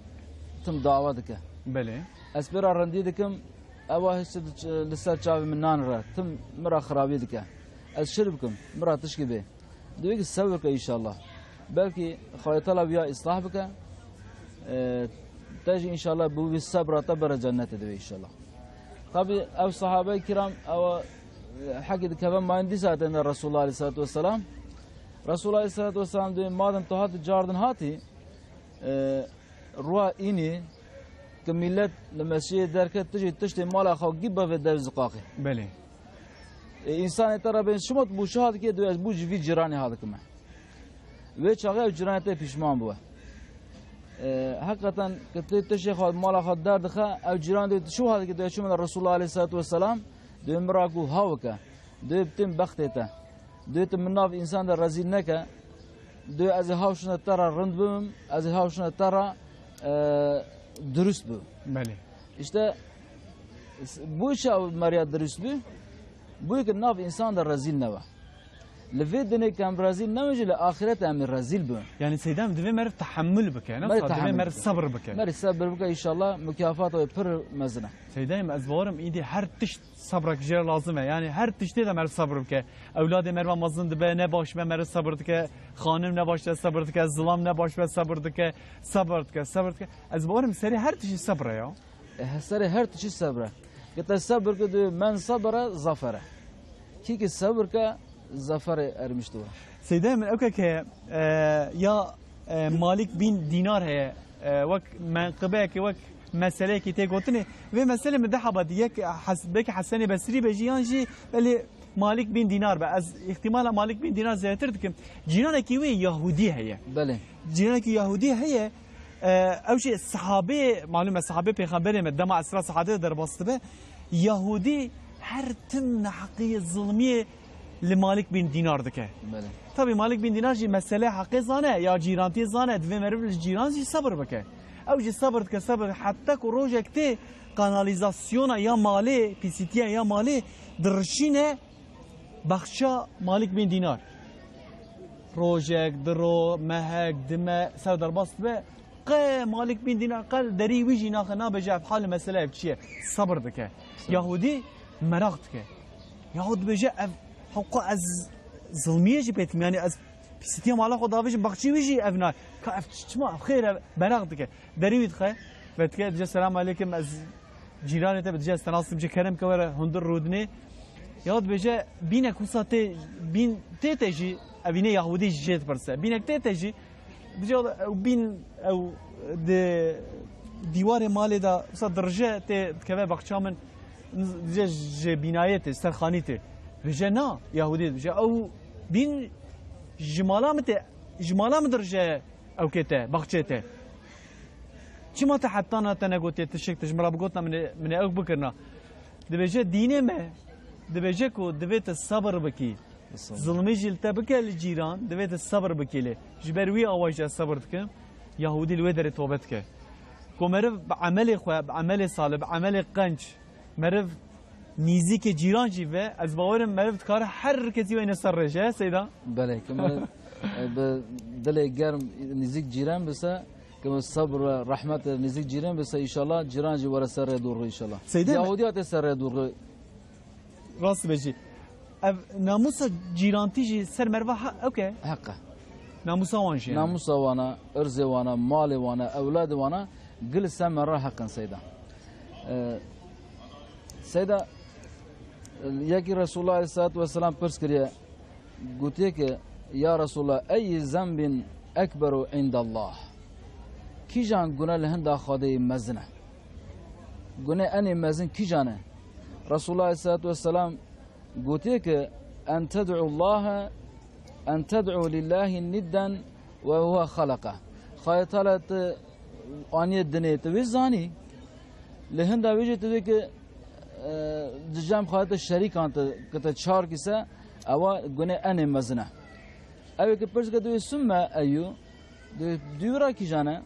tim dawa dike. Belê. Ez pê re rindî dikim, ewa hiç li ser çavê min nan re, tim min re xirabî dike. Ez şir bikim, min re tişkî bê. Divê ki sebir ke înşallah. Belkî Xwedê Teala viya îslah bike. E, te jî înşallah bi wî sebra te bere cennetê divê înşallah. Tabî ev sahabey kiram, ewa, e, hekî dikeve mayîn dîsa têne Resulullah Aleyhisselatu Vesselam. Resulullah Aleyhisselatu Vesselam divê madem tu hatî cardin hatî, e, Ruha înî ki mîlet li mescîdê derket, tu jî tiştê mala xwe gî bevê dev ziqaqê. Belê. Ê, însanê te re bên şima tu bû çi hadikê, dû ez bû ji vî cîranê hadikime. Wê çaxê ew cîranê te pîşman bû. Ê, heqeten ki tu tiştê xwe mala xwe derdixe, ew cîran dê tu çi hadikê, dû ez çûme Resulullah Aleyhisselatu Vesselam, dû min ra ku hawike, dû bi tim bextê te. Dê tu min nav însan de rezîl neke. Dê ez ê hawşina te re rind bibim, ez ê hawşina te re, e, dirust bibim. Belê. Îşte, s-, bû çi ew meriya dirust bû? Bû ki nav însan de rezîl nebe. Li vê dinê ke em rezîl nebin jî li axirete em ê rezîl bibin. Yani Seyda, em divê meriv tehemmül bike, ne? Meriv Divê tehemmül meriv bike. Sabir bike. Meriv sabir bike, înşallah mukafata wê pir mezin e. Seyda, ez bawerim îdî her tişt Sabrek jê re lazim e. Yani her tiştê de meriv sabir bike. Ewladê meriva mezin dibe, ne baş be, meriv sabir dike. Xanim ne baş be, sabir dike. Zilam ne baş be, sabir dike. Sabir dike, sabir dike. Ez bawerim serê her tiştî sabir e ya. E, serê her tiştî sabir e. Ki te sabir ki diyor, men sabere zafere. Kî ki sabir ke, zaferê ermişt we. Seyda min, ewke ke, e, ya, e, Malik bin Dînar heye, e, wek menqibeyekê, wek meseleyekê tê gotinê. Vê meselê min deh haba dî, yek Hes-, belkî Hesenê Besrî be jî, yan jî belê Malik bin Dînar be. Ez îhtîmala Malik bin Dînar zêdetir dikim. Cîranekî wê Yahûdî heye. Belê. Cîranekî Yahûdî heye. E, ew jî sahabê, malûm e, sahabê pêxemberê me, dema esra sahabê de derbas dibe. Yahûdî her tim neheqiyê, zilmiyê li Malik bin Dînar dike. Belê. Tabî Malik bin Dînar jî mesele heqê zane, ya cîrantiyê zane, divê meriv li cîran jî sebir bike. Ew jî sebir dike, sebir, heta ku rojek tê kanalîzasyona ya malê, pîsîtiya ya malê dirişîne baxça Malik bin Dînar. Rojek, di ro, mehek, di me, ser derbas dibe, Qe Malik bin Dînar qe derî wî jî naxe, nabêje ev hal mesele ev çi ye? Sabir dike. Yahûdî meraq dike. Yahûd dibêje ev hewqa ez zilmiyê jî pêtim, yani ez pîsîtiya mala xwe davêjim, baxçî wî jî ev na. Ka ev ç-, çima ev xêr e, meraq dike. Derî wî dixe, ve dike, dije selam aleykim, ez cîranê te be, dije ez te nas dikim, dije kerem ke were hundir rûdinê. Ya dibêje bînek wisa tê, bîn tê te jî, evîne Yahûdî jî jê dipirse. Bînek tê te jî, Dije ew bîn ew di dîwarê malê de wisa dirije tê dikeve baxça min, dije ji bînayê tê, ser xanî tê. Dije na, Yahûdî dije ew bîn ji mala min tê, ji mala min dirije ewkê te, baxçê te. Çima te hetana te negotiye tişek, te ji min re bigotna min ê, min ê ew bikirina? Dibêje dînê me, dibêje ku divê te sebir bikî. Zilmî jî li te bike li cîran, divê tu sebir bikî lê. Ji ber wî awa jî ez sebir dikim, Yahûdî li wê derê tobe dike. Ku meriv bi emelê xwe, bi emelê salih, bi emelê qenc, meriv nîzîkê cîran jî ve, ez bawerim meriv dikare her kesî weyne ser rêje, he Seyda? Belê, ku meriv, e, bi dilê germ nîzîk cîran bise, ku meriv sebir ve rehmet nîzîk cîran bise, înşallah cîran jî were ser rê dûrxî înşallah. Seyda, Yahûdiya tê ser rê dûrxî. Rast be jî. Ev namûsa cîrantî jî ser merva ha-, ew ke? Heq e. Namûsa wan jî yani. Namûsa wana, irzê wana, malê wana, ewladê wana, gil ser merva heq in seyda. Ee, seyda, yekî Resulullah aleyhissalatu vesselam pirs kiriye, gotiye ki, "Ya Resulullah, eyyi zenbin ekberu indallah?" Kîjan gune li hinda Xwedê mezin e? Gune enê mezin kîjan e? Resulullah aleyhissalatu vesselam gotiye ki, "En ted'u Allahe, en ted'u lillahi nidden ve huve halaka." Xwedê Teala tu aniye dinê, tu wê zanî. Li hinda wê jî tu wê ki, e, di cem Xwedê tu şerîkan tu, ki tu çar kî se, ewa gune enê mezin e. Ew ê ki pirs ke, tu wê summe eyyu, Di dû wira kîjan e?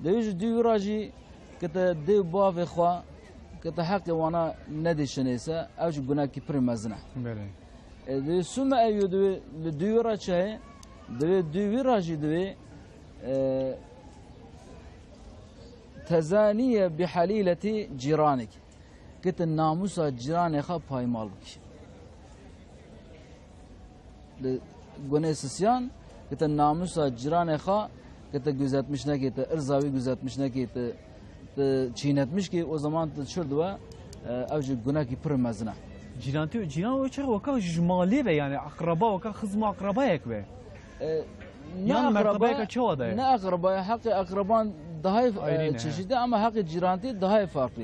Di wî ji dû wira jî ki te dê û bavê xwe, ki te heqê wana nedî şinêse, ew jî gunekî pirî mezin e. Belê. E, di sûme ew yû di wê, li dû wira çi heye? Di wê dû wira jî di wê, e, tezaniye bi halîletî cîranik. Ki te namûsa cîranê xwe paymal bikî. Li gunê sisiyan, ki te namûsa cîranê xwe, ki te guzetmiş nekî, te irza wî guzetmiş nekî, te, te çînetmiş kî, o zaman te çir diwe, e, ew jî gunekî pir mezin e. Cîrantî û cîran o çax weka ji malê be, yani akraba, weka xizm û akrabayek be. E, ne Yan akraba, mertebeyeke çawa de ye? Ne akraba, heqê akraban daha, e, Ayrî ne, he. çeşitli ama heqê cîrantî daha farklı.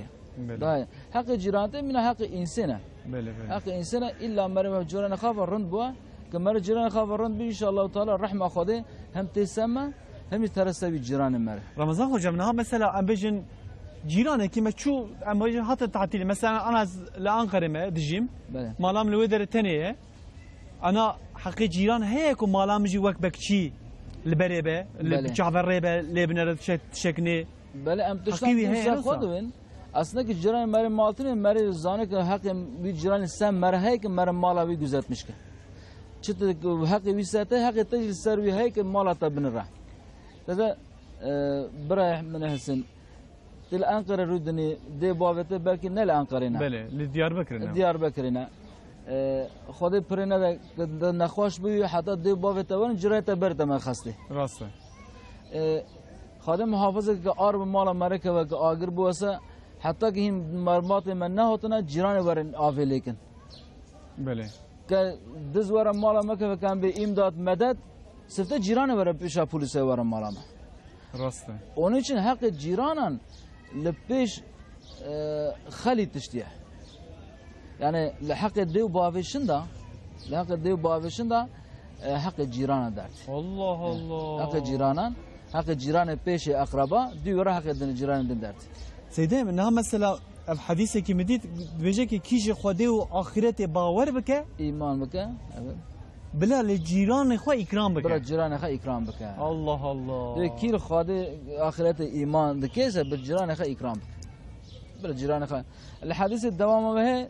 Belê. Daha, heqê cîrantê mîna heqê însê ne. Belê, belê. Heqê însê ne, îlla mere ve cîranê xwe ve rind bû. Ke mere cîranê xwe ve rind bû, înşallah teala rehma Xwedê hem tê ser me, hem jî tere ser wî cîranê mere. Ramazan hocam, niha mesela em bêjin cîranekî me çû, em bêjin hate tatîlê. Mesela ana ez li Ankarê me dijîm. Belê. Malam li wê derê tenê ye. Ana heqê cîran heye ku mala min jî wek bekçî li berê be, li Belê. çaverê be, lê binere tişek-, tişeknê. Belê, em tiştan Heqî wî heye, ser xwe wisa? Dibin. Aslında ki cîranê merê maltinê, merê zane ki heqê wî cîranê ser mere heye ki mere mala wî guzetmiş ke. Çi te heqê wî ser te, heqê te jî li ser wî heye ki mala te binire. Te de, e, birayê min Hesin, tu li Enqere rûdinî, dê bavê te belkî ne li Enqerê ne. Belê, li Diyarbekirê ne. Diyarbekirê ne. E, Xwedê pirê nede, ki de nexweş bûyî, heta dê bavê te werin, cîranê te berê te me xestê. Rast e. E, Xwedê muhafizeke ke ar bi mala me re keve ke agir biwese, heta ke hîn mermatê me nehotine, cîranê werin avê lêkin. Belê. Ke diz were mala me keve ke em bê îmdat, medet, sifte cîranê were pêşa polîsê were mala me. Rast e. Onun için heqê cîranan li pêş, e, xelî tiştî ye. Yani li heqê dê û bavê şinda, li heqê dê û bavê şinda, e, heqê cîrana dert. Allah Allah. Heqê cîranan, heqê cîranê pêşê akraba, dû wira heqê din cîranê din dert. Seyde min, niha mesela ev hedîsekî min dît, dibêje ki kî ji Xwedê û axîretê bawer bike, Îman bike, evet. bila li cîranê xwe îkram bike. Bila cîranê xwe îkram bike. Allah Allah. Dê kî li Xwedê axîretê îman dike se bi cîranê xwe îkram bike. Bila cîranê xwe. Li hedîsê dewama ve heye,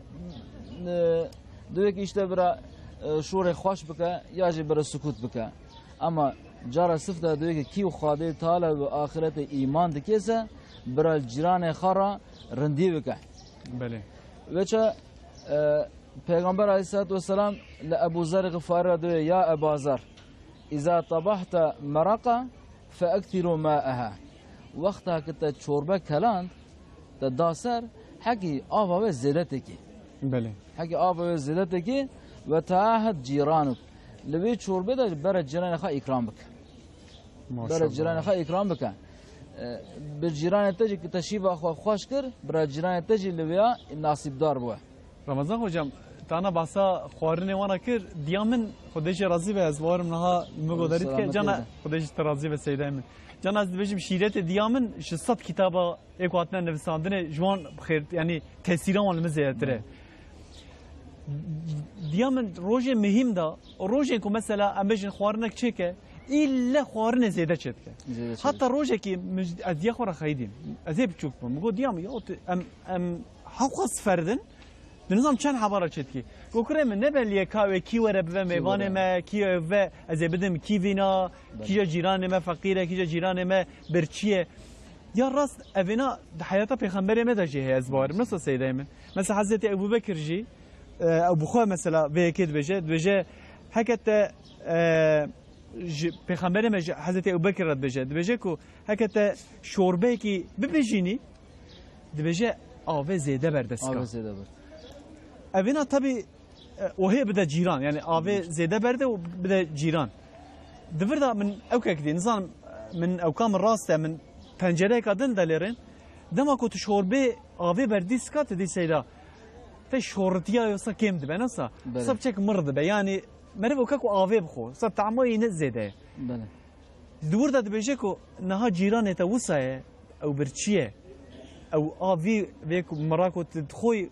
e, dibê ki işte bira, e, şûrê xweş bike ya jî bira sukût bike. Ama cara sifte dibê ki kî Xwedê Teala ve axîretê îman dike se, bira cîranê xwe re rindî bike. Belê. Veça, e, Peygamber aleyhissalatu vesselam li Ebu Zer Gıfari re diwê, "Ya Eba Zer, iza tabahte meraka fe ekthiru ma'eha." Wexta ki te çorbe keland, te da ser, hekî ava wê zêde têkî. Belê. Hekî ava wê zêde têkî, ve teahed cîranuk. Li wê çorbê de bere cîranê xwe îkram bike. Maşallah. Bere cîranê xwe îkram bike. E, bi cîranê te jî ki te şîva xwe xweş kir, bira cîranê te jî li vêya nasîbdar bûye. Ramazan hocam, tana bahsa xwarinê wana kir, diya min, Xwedê jê razî be, ez bawerim niha li min godarî dike, Selametê cana de. Xwedê jî te razî be seydayê min. Cana ez dibêjim şîretê diya min ji sed kitaba ê ku hatine nivisandinê ji wan bi xêr, yanî tesîra wan li min zêdetir e. Diya min rojê mihîm da, rojên ku mesela em bêjin xwarinek çêke, îlle xwarinê zêde çêdike. Zêde çêdike. Heta rojekî min ji, ez diya xwe re xeyidîm. Ez ê biçûk bûm. Min got, "Diya min, ya tu, em, em hewqas ferdin, tu nizam çend hebara çêdikî." Got, "Kurê min, ne bellî ye ka wê kî were bive mêvanê me, kî ve ez ê bidim kî vîna, kîja cîranê me feqîr e, kîja cîranê me birçî ye." Ya rast, evêna di heyata pêxemberê me de jî heye, ez bawerim. Nasıl seydeyê min? Mesela Hezretî Ebû Bekir jî, E, ew bi xwe mesela vê yekê dibêje, dibêje, heke te, e, ji Pêxemberê me, ji Hezretî Ebubekir re dibêje, dibêje ku heke te şorbeyekî bibijînî, dibêje, avê zêde berdest ka. Avê zêde berde. Evêna tabi, e, ohê bide cîran, yani avê zêde berde û bide cîran. Di vir de min ewkek dî, nizanim, min ewka min rast e, min pencereyeka din delêrin. Dema ku tu şorbê avê berdîs ka, tu dî seyda. Te şoritiya yosa kêm dibe, nasa? Belê. Sa biçek mir dibe. Yani meriv ewka ku avê bixwe. Sa tamo yî ne zêde ye. Belê. Di wir de dibêje ku niha cîranê te wisa ye, ew birçî ye. Ew a vî vê ku mira ku tu dixwî,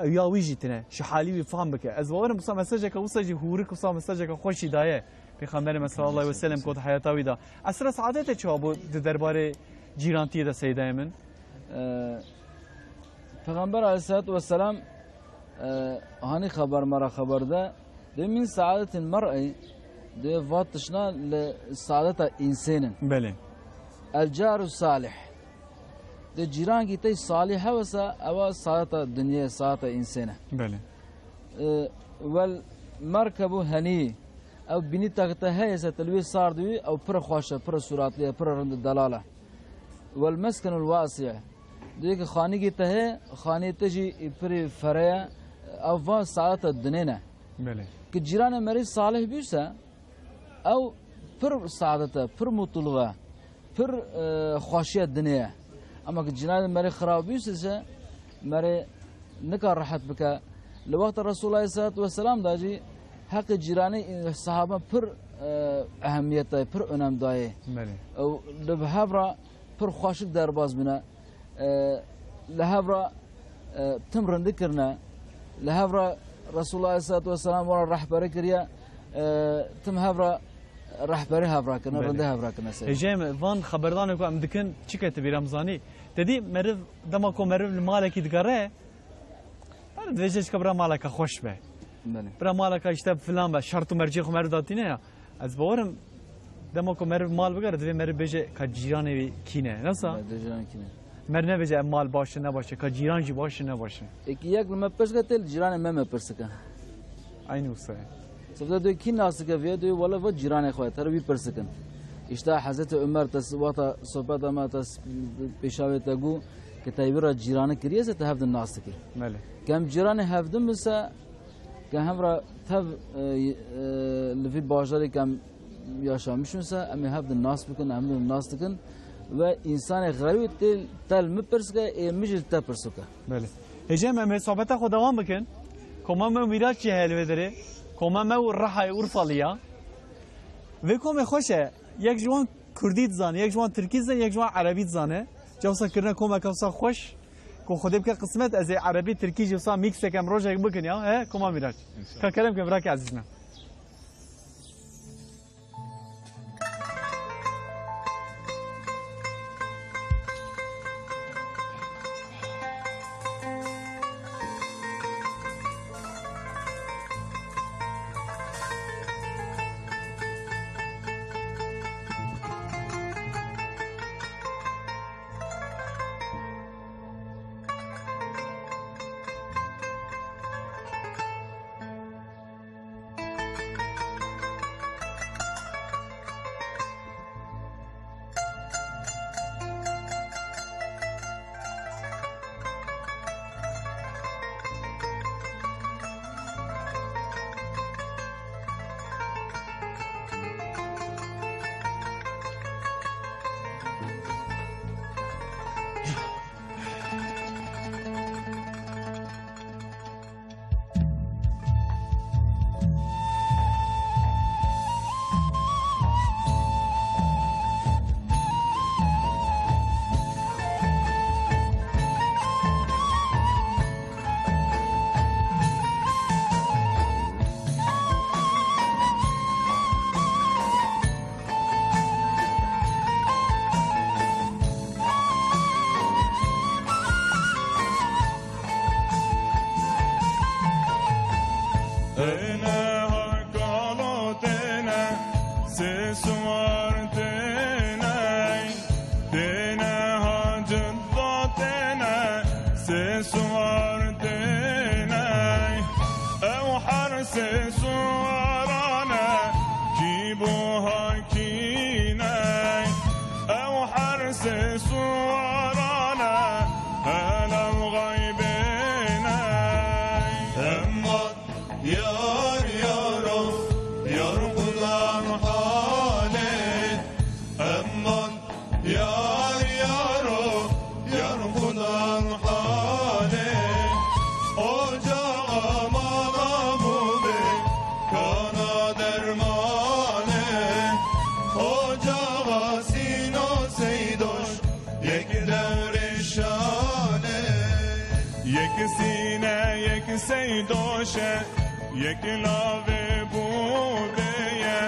ew ya wî jî tine. Ji halî wî fam bike. Ez bawerim wisa mesajeke wisa jî hûrik, wisa mesajeke xweş jî daye. Pêxemberê me sallallahu aleyhi ve sellem ku di heyata wî de. Esra saadete çawa bû di derbarê cîrantiyê de seydayê min? Ee, Peygamber aleyhissalatu vesselam, e, hani xeber me re xeber de, de min saadetin mer'i, de va tişna li saadeta însênin. Belê. El caru salih. De cîrankî tey salih hewesa, ewa saadeta dinyê, saadeta însêne. Belê. E, wel merkebu henî. Ew bînî te heye se te li wê sar dibî, ew pir xweş e, pir sûratli ye, pir rind û delal e. Wel meskenul wasi. Dibê ki xanîkî te heye, xanî te jî pirî fere ye, ew va saadeta dinê ne. Belê. Ki cîranê merî salih bî se, ew pir saadet e, pir mutlû e, pir, e, xweşiya dinê ye. Ama ki cîranê merî xirab bî se, merî nika rehet bike. Li wexta Resulullah aleyhissalatu vesselam da jî heqê cîranê, e, sahabe pir, e, ehemmiyet dayê, pir önem dayê. Belê. Ew li hev re pir xweşik derbas bûne. E, li hev re, e, tim rindî kirine. Li hev re Resulullah aleyhissalatu vesselam wan re rehberî kiriye. E, tim hev re rehberî hev re kirine, belê, rindî hev re kirine ser. Hêjayê me, van xeberdanê ku em dikin, çi ketibî re em zanî? Te dî meriv, dema ku meriv li malekî digere, her dibêje çika bira maleke xweş be. Belê. Bira maleke işte filan be, şert û mercê xwe meriv datîne ya. Ez bawerim, dema ku meriv mal bigere, divê meriv bêje ka cîranê wî kî ne. Nasa? Divê cîranê kî ne. Mer nebêje ev mal baş e, ne baş e, ka cîran jî baş e, ne baş e. Êkî yek li me pirs ke tê li cîranê me me pirs dike. Eynî wisa ye. Sifte dê kî nas dike vê, dê wele va cîranê xwe, ter wî pirs dikin. Îşte Hezretî Ömer te s-, wata sohbeta me te s-, pêşa wê te got, ke te wî re cîranî kiriye se te hevdin nas dikî. Belê. Ke em cîranê hevdin bin se, ke hem re tev, e, e, li vî bajarê ke em yaşamişin se, em ê hevdin nas bikin, em hevdin nas dikin. Ve însanê xerîb tê te li min pirs ke, ê min jî li te pirs bike. Belê. Hêjayê me, em ê sohbeta xwe dewam bikin. Koma me û Mîraç jî heye li vê derê. Koma me û Rihayê Urfalî ya. Vê komê xweş e. Yek ji wan Kurdî dizane, yek ji wan Tirkî dizane, yek ji wan Erebî dizane. Ca wisa kirine komeke wisa xweş. Ku Xwedê bike qismet, ez ê Erebî, Tirkî jî wisa mîksek em rojek bikin ya. He, koma Mîraç. Înşallah. Ka kerem ke, birake ezîz me. Têne ha kalo têne, sê suwar têne, têne ha cida têne, sê suwar têne. Sîne yek seydoşe, yek lavê bûbê ye,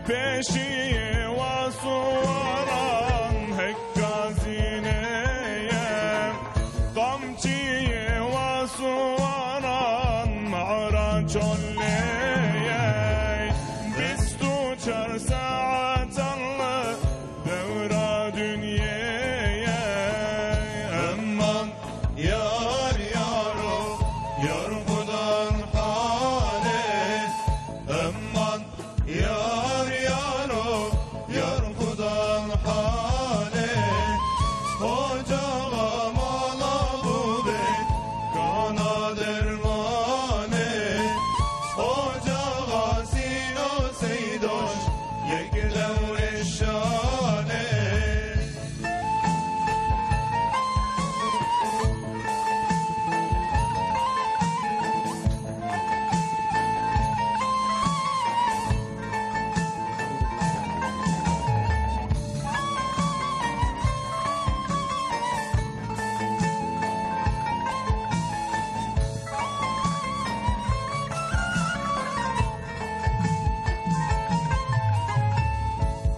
pêşiyê wa suwaran hekka zînê ye. Qamçiyê wa suwaran mara çollê ye. Bîst û çar saetan li dewra dinyê ye. Eman yar yaro, yar xudan halê. Eman yar yaro, yar xudan halê. Ocaxa mala bûbê, kana dermanê. Ocaxa sîno seydoş, yek dewrê şanê.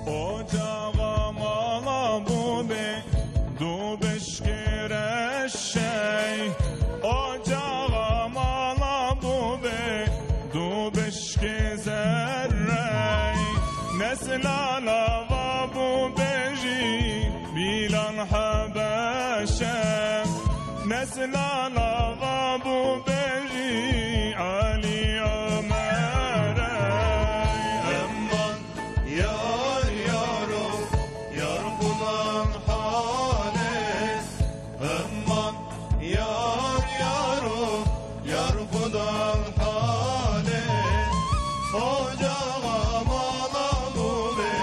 Ocaxa mala bûbê, du bişkê reşey. Ocaxa mala bûbê, du bişkê zerrey. Nesla lava bûbê jî Bîlal Hebeşe. Nesla lava bûbê jî Elî Omerey. Eman yar yaro, yar xudan halê. Eman yar yaro, yar xudan halê. Ocaxa mala bûbê,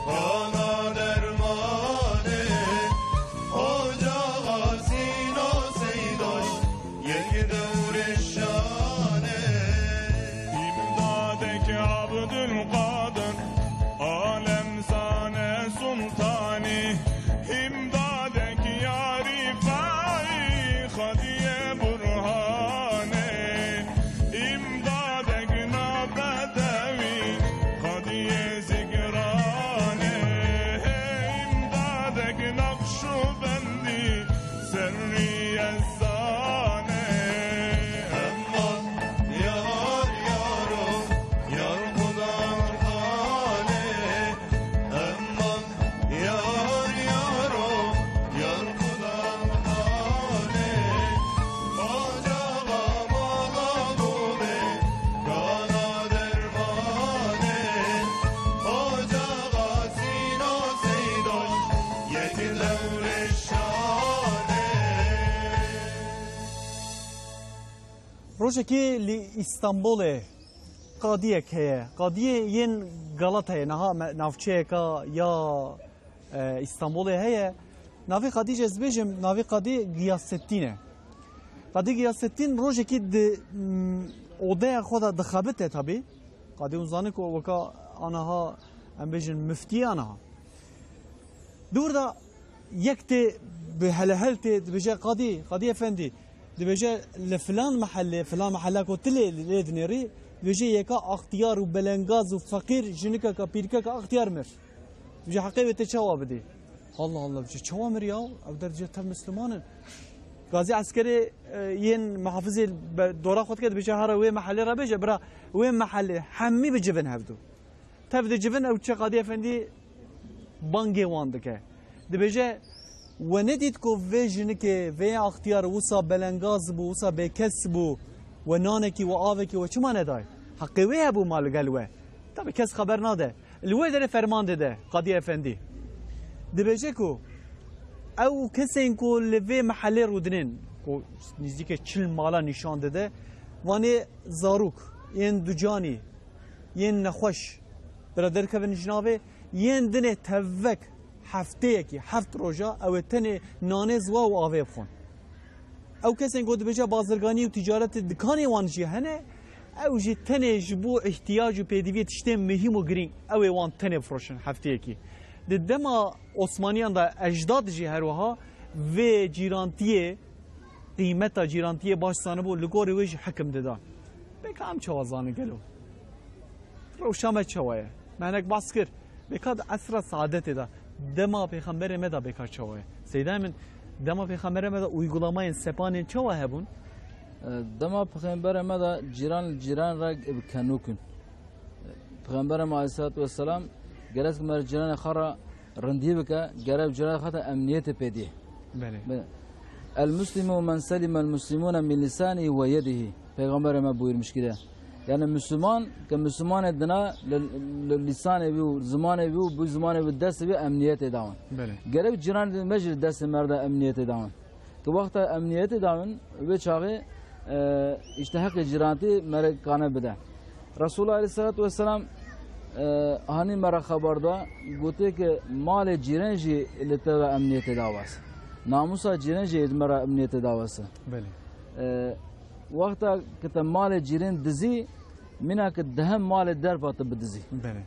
kana dermanê. Ocaxa sîno seydoş, yek dewrê şanê. Îmdadek Abdulkadir, alem zane sultanî. Îmdadek ya Rîfayî, Xadiyê Burhanê. Îmdadek na bedewî, Xadiyê Zigranê. Îmdadek Naqşubendî, Serrî Yezdanê. Eman yar yaro, yar xudan halê. Eman yar yaro, yar xudan halê. Ocaxa mala bûbê, kana dermanê. Ocaxa sîno seydoş, yek dewrê şanê. Rojekê li Îstanbulê qadiyek heye. Qadiyê yên Galatayê, niha me-, navçeyeka ya, e, Îstanbulê heye. Navê qadî jî ez bêjim, navê qadî Giyasettîn e. Qadî Giyasettîn rojekî di, mm, odeya xwe de dixebite tabî. Qadî hûn zanin ku weka aniha em bêjin miftiyê aniha. Dûr de yek tê bi helehel tê, dibêje, "Qadî, Qadî Efendî," dibêje, "li filan mehellê, filan mehella ku tu lê, lê dinêrî," dibêje, "yeka axtiyar û belengaz û feqîr, jinikeka, pîrikeka axtiyar mir." Dibêje, "Heqê wê tê çawa bidî?" Allah Allah, dibêje, "Çawa mir ya? Ew der dibêje tev Misliman in." Gazî eskerê, e, yên muhafizê be-, dora xwe dike, dibêje, "Here wê mehellê re bêje, bira, wê mehellê hemî bicivin hevdû." Tev dicivin, ew çe Qadî Efendî bangê wan dike. Dibêje, "We nedît ku vê jinikê, vê axtiyar wisa belengaz bû, wisa bêkes bû, we nanekî, we avekî we çima nedayê? Heqê wê hebû ma li gel we." Tabî kes xeber nade. Li wê derê ferman dide Qadî Efendî. Dibêje ku ew kesên ku li vê mehellê rûdinên, ku nîzdîkê çil mala nîşan dide, vanê zarok, yên ducanî, yên nexweş, bira derkevin ji navê, yên dinê tevek hefteyekî, heft roja, ew ê tenê nanê ziwa û avê bixwin. Ew kesên ku dibêje bazirganî û ticaretê dikanê wan jî hene, ew jî tenê ji bo îhtiyac û pêdiviyê tiştên muhîm û girîng, ew ê wan tenê bifroşin hefteyekî. Di dema Osmaniyan de, ecdad jî her wiha vê cîrantiyê qîmeta cîrantiyê baş zanibû, li gorî wê jî hikim dida. Bêka em çawa zanin gelo? Rewşa me çawa ye? Me hinek behs kir. Bêka di esra saadetê de, dema pêxemberê me de bêka çawa ye? Seyda min, dema pêxemberê me de uygulamayên sepanên çawa hebûn? E, dema pêxemberê me de cîran li cîran re bi kenûk in. Pêxemberê me aleyhissalatu vesselam gerek me li cîranê xwe re rindî bike, gerek cîranê xwe de emniyetê pê dî. Belê. Belê. El muslimu men selimel muslimune min lisanihi ve yedihi. Pêxemberê me buyurmuş kiriye. Yani Müslüman, ke Müslümanê dina li, li lisanê wî û zimanê wî û bi zimanê wî destê wî emniyetê dawin. Belê. Gerek cîranê me jî destê me de emniyetê dawin. Ke wexta emniyetê dawin, wê çaxê, e, işte heqê cîrantî mere kane bide. Resulullah aleyhissalatu vesselam, e, hanî me re xeber da, gotiye ke malê cîren jî li te ve emniyetê dawes. Namusa cîren jî li me re emniyetê dawes. Belê. E, wexta ke te malê cîren dizî, mîna ke dehem malê derva te bidizî. Belê.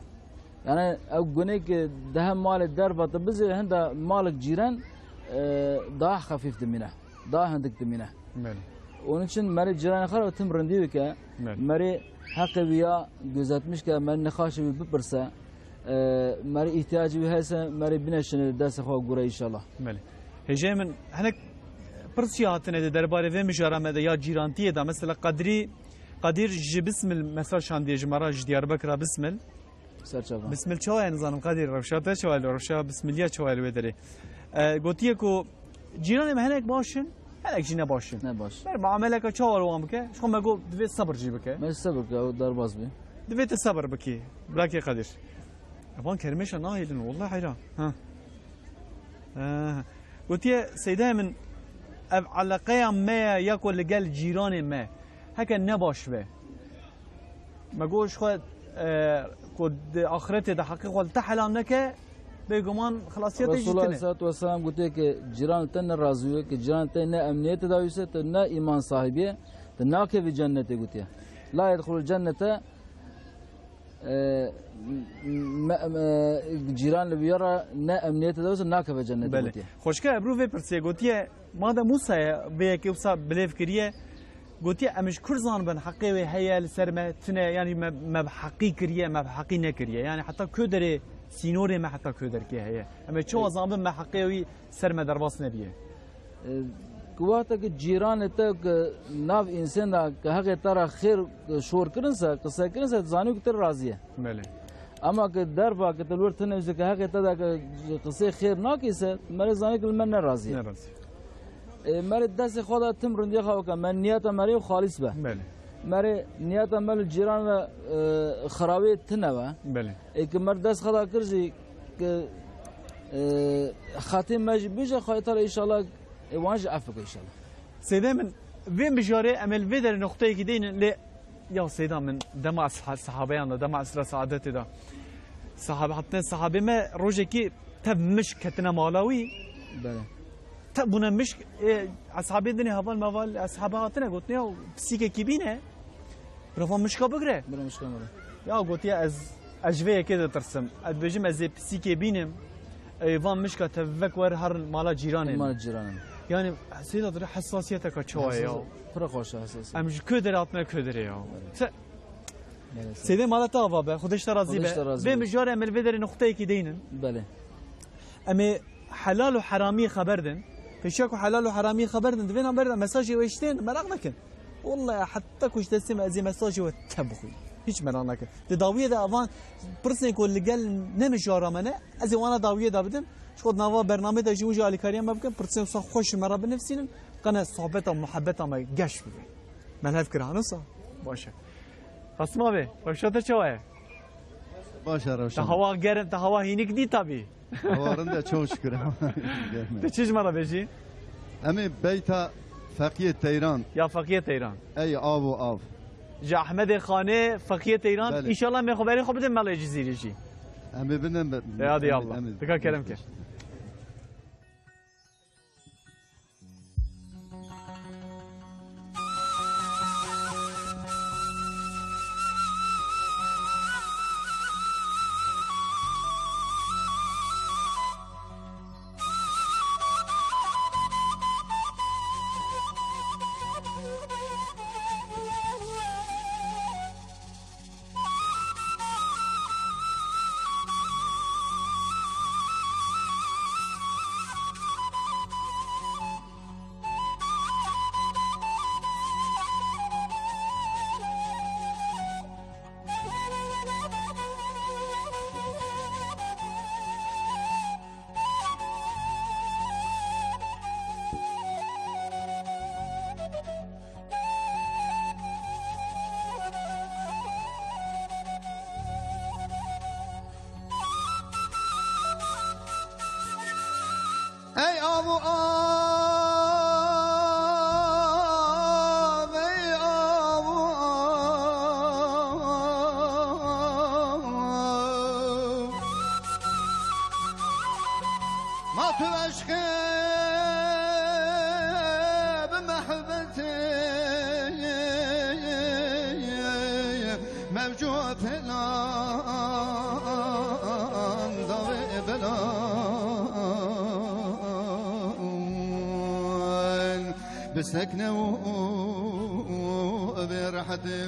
Yani ew gunê ke dehem malê derva te bizî, hinda malek cîren, e, daha xefîf dimîne. Daha hindik dimîne. Belê. Onun için merê cîranê xwe re tim rindî bike. Belê. Merê heqê wî ya gözetmiş ke, merê nexaşê wî bipirse, e, merê ihtiyacê wî hese, merê bineşine destê xwe gure inşallah. Belê. Hêjeyê min, hinek pirs jî hatine di derbarê vê mijara me de ya cîrantiyê de. Mesela Qadrî, Qadir ji Bismil mesaj şandiye ji me re, ji Diyarbekira Bismil. Serçava. Bismil çawa ye nizanim Qadir? Rewşa te çawa ye? Rewşa Bismiliya çawa ye li wê derê? E, gotiye ku cîranê me hinek baş in, hinek jî ne baş in. Ne baş. Ber muameleka çawa li wan bike? Ji xwe me got divê sebir jî bike. Me sebir bike, ew derbas bî. Divê te sebir bikî, birakê Qadir. Evan kermêşa nahêlin, wallah heyran. Ha. Ha. Gotiye, Seydayê min, ev eleqeya me ye ya ku li gel cîranê me, heke ne baş be. Me got ji xwe, e, ku di axiretê de heqê xwe li te helal neke, bêguman xilasiya te jî Resulullah tune. Aleyhissalatu vesselam gotiye ke cîran li te ne razî ye, ke cîran li te ne emniyetê dawîse, tu ne îman sahibî ye, tu nakevî cennetê gotiye. La yedxulul cennete, e, me, me, cîran li wî re ne emniyetê dawîse, nakeve cennetê Belê. Gotiye. Xweşka Ebru vê pirsê gotiye, Madem wisa ye, vê yekê wisa bilêv kiriye, gotiye, em ji kur zanibin heqê wê heye li ser me, tune, yanî me, me bi heqî kiriye, me bi heqî nekiriye. Yanî heta ku derê sînorê me heta ku derkê heye? Em ê çawa zanibin me heqê wî ser me derbas nebiye? E, ku wexta ku cîranê te ku nav însan de ku heqê te re xêr, e, şor kirin se, qise kirin se, zanî ku tu razî ye. Belê. Ama ke derva ke te li wir tune wise ke heqê te de ke qisê xêr nakî se, merê zanî ke li me nerazî ye. Nerazî. E, merê destê xwe de tim rindiya xwe bike. Me niyeta merê xalis be. Belê. Merê niyeta me li cîran ve, e, xirabê tune be. Belê. E, ke mer dest xwe de kir jî ke, e, xetê me jî bije, Xwedê Teala înşallah, e, wan jî ef bike înşallah. Seyda min, vê mijarê em ê li vê derê noqteyekî deynin, lê ya Seyda min, dema esha-, sahabeyan de, dema esra saadetê de, sahabe hatine, sahabê me rojekî tev mişk ketine mala wî. Belê. Tev bûne mişk, ê, eshabê dinê heval meval, eshabe hatine, gotine, ya pisîkekî bîne, bira van mişka bigire. Bira mişka bigire. Ya gotiye, ez, ez ji vê yekê ditirsim. Ez dibêjim, ez ê pisîkê bînim, ê, van mişka tev vek wer herin mala cîranê min. Mala cîranê min. Yani, Seyda, tu hesasiyeteka çawa ye ya? Hesas-, pir xweş e hesasiyet. Em ji ku derê hatine ku derê ya? Evet. Te-, Evet. Seyda, mala te ava be, Xwedê ji te razî be. Xwedê ji te razî be. Vê mijarê em ê li vê derê nuqteyekî deynin. Belê. Em ê helal û heramiyê xeber din. Pêşiya ku helal û heramiyê xeber din, di vê navberê de mesajê wê ji tên meraq nekin. Wallahî heta ku ji destê me ez ê mesajê we te bixwînim. Hiç meraq nekin. Di dawiyê de evan pirsên ku li gel ne mijara me ne, ez ê wana dawiyê de bidim. Ji xwe di nava bernamê de jî hûn jî alîkariya me bikin. Pirsên wisa xweş ji me re binivîsînin. Qene sohbeta, muhebeta me geş bibe. Me li hev kir, ha, wisa? Baş e. Qasim abi, rewşa te çawa ye? Baş e, rewşa. Te hewa germ, te hewa hînik dî tabî. Hewa rind e, çok şükür. Germ e. Tu çi ji me re bêjî? Em ê beyta Feqiyê Teyran. Ya Feqiyê Teyran. Ey av û av. Ji Ahmedê Xanê, Feqiyê Teyran. Belê. Înşallah em ê xwe berê xwe bidin Melê Cizîrî jî. Em ê bidin be-, Ê, hadi em ê, Allah. Em ê, Dika kerem ke. Ma tu eşqê bi mehbetê mevcu pêlan dawê belan. Bisekne û bêrehetê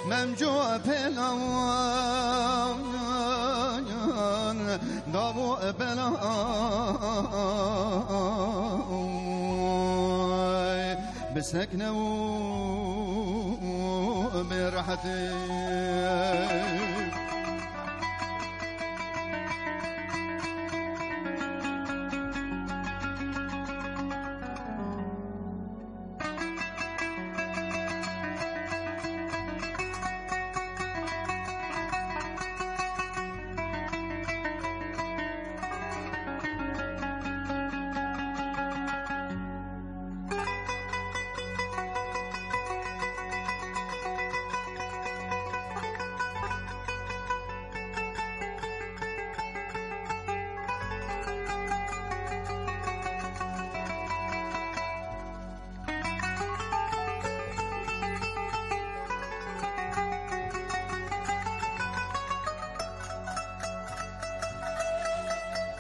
memcu pêlan dav û belan. Bisekne û bêrehetê.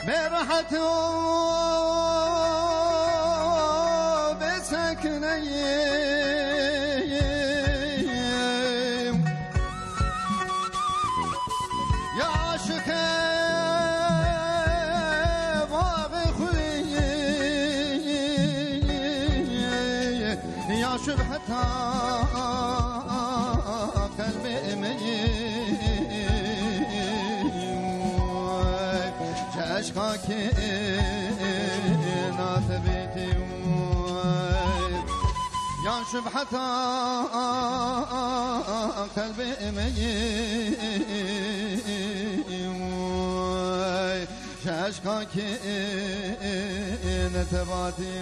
Bê rehet û bê sekineyê ya aşiqê baxê xwe ya şibheta qelbê me yê. Ji eşqa kê nate bêtê. Ya şibheta qelbê me yê. Ji eşqa kê ne tebatî.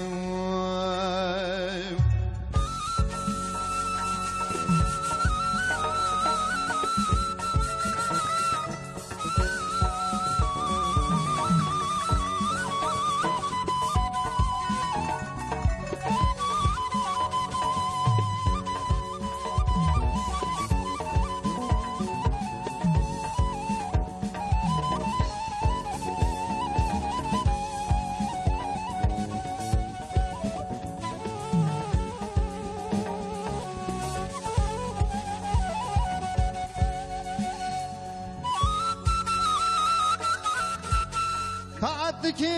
Taat dike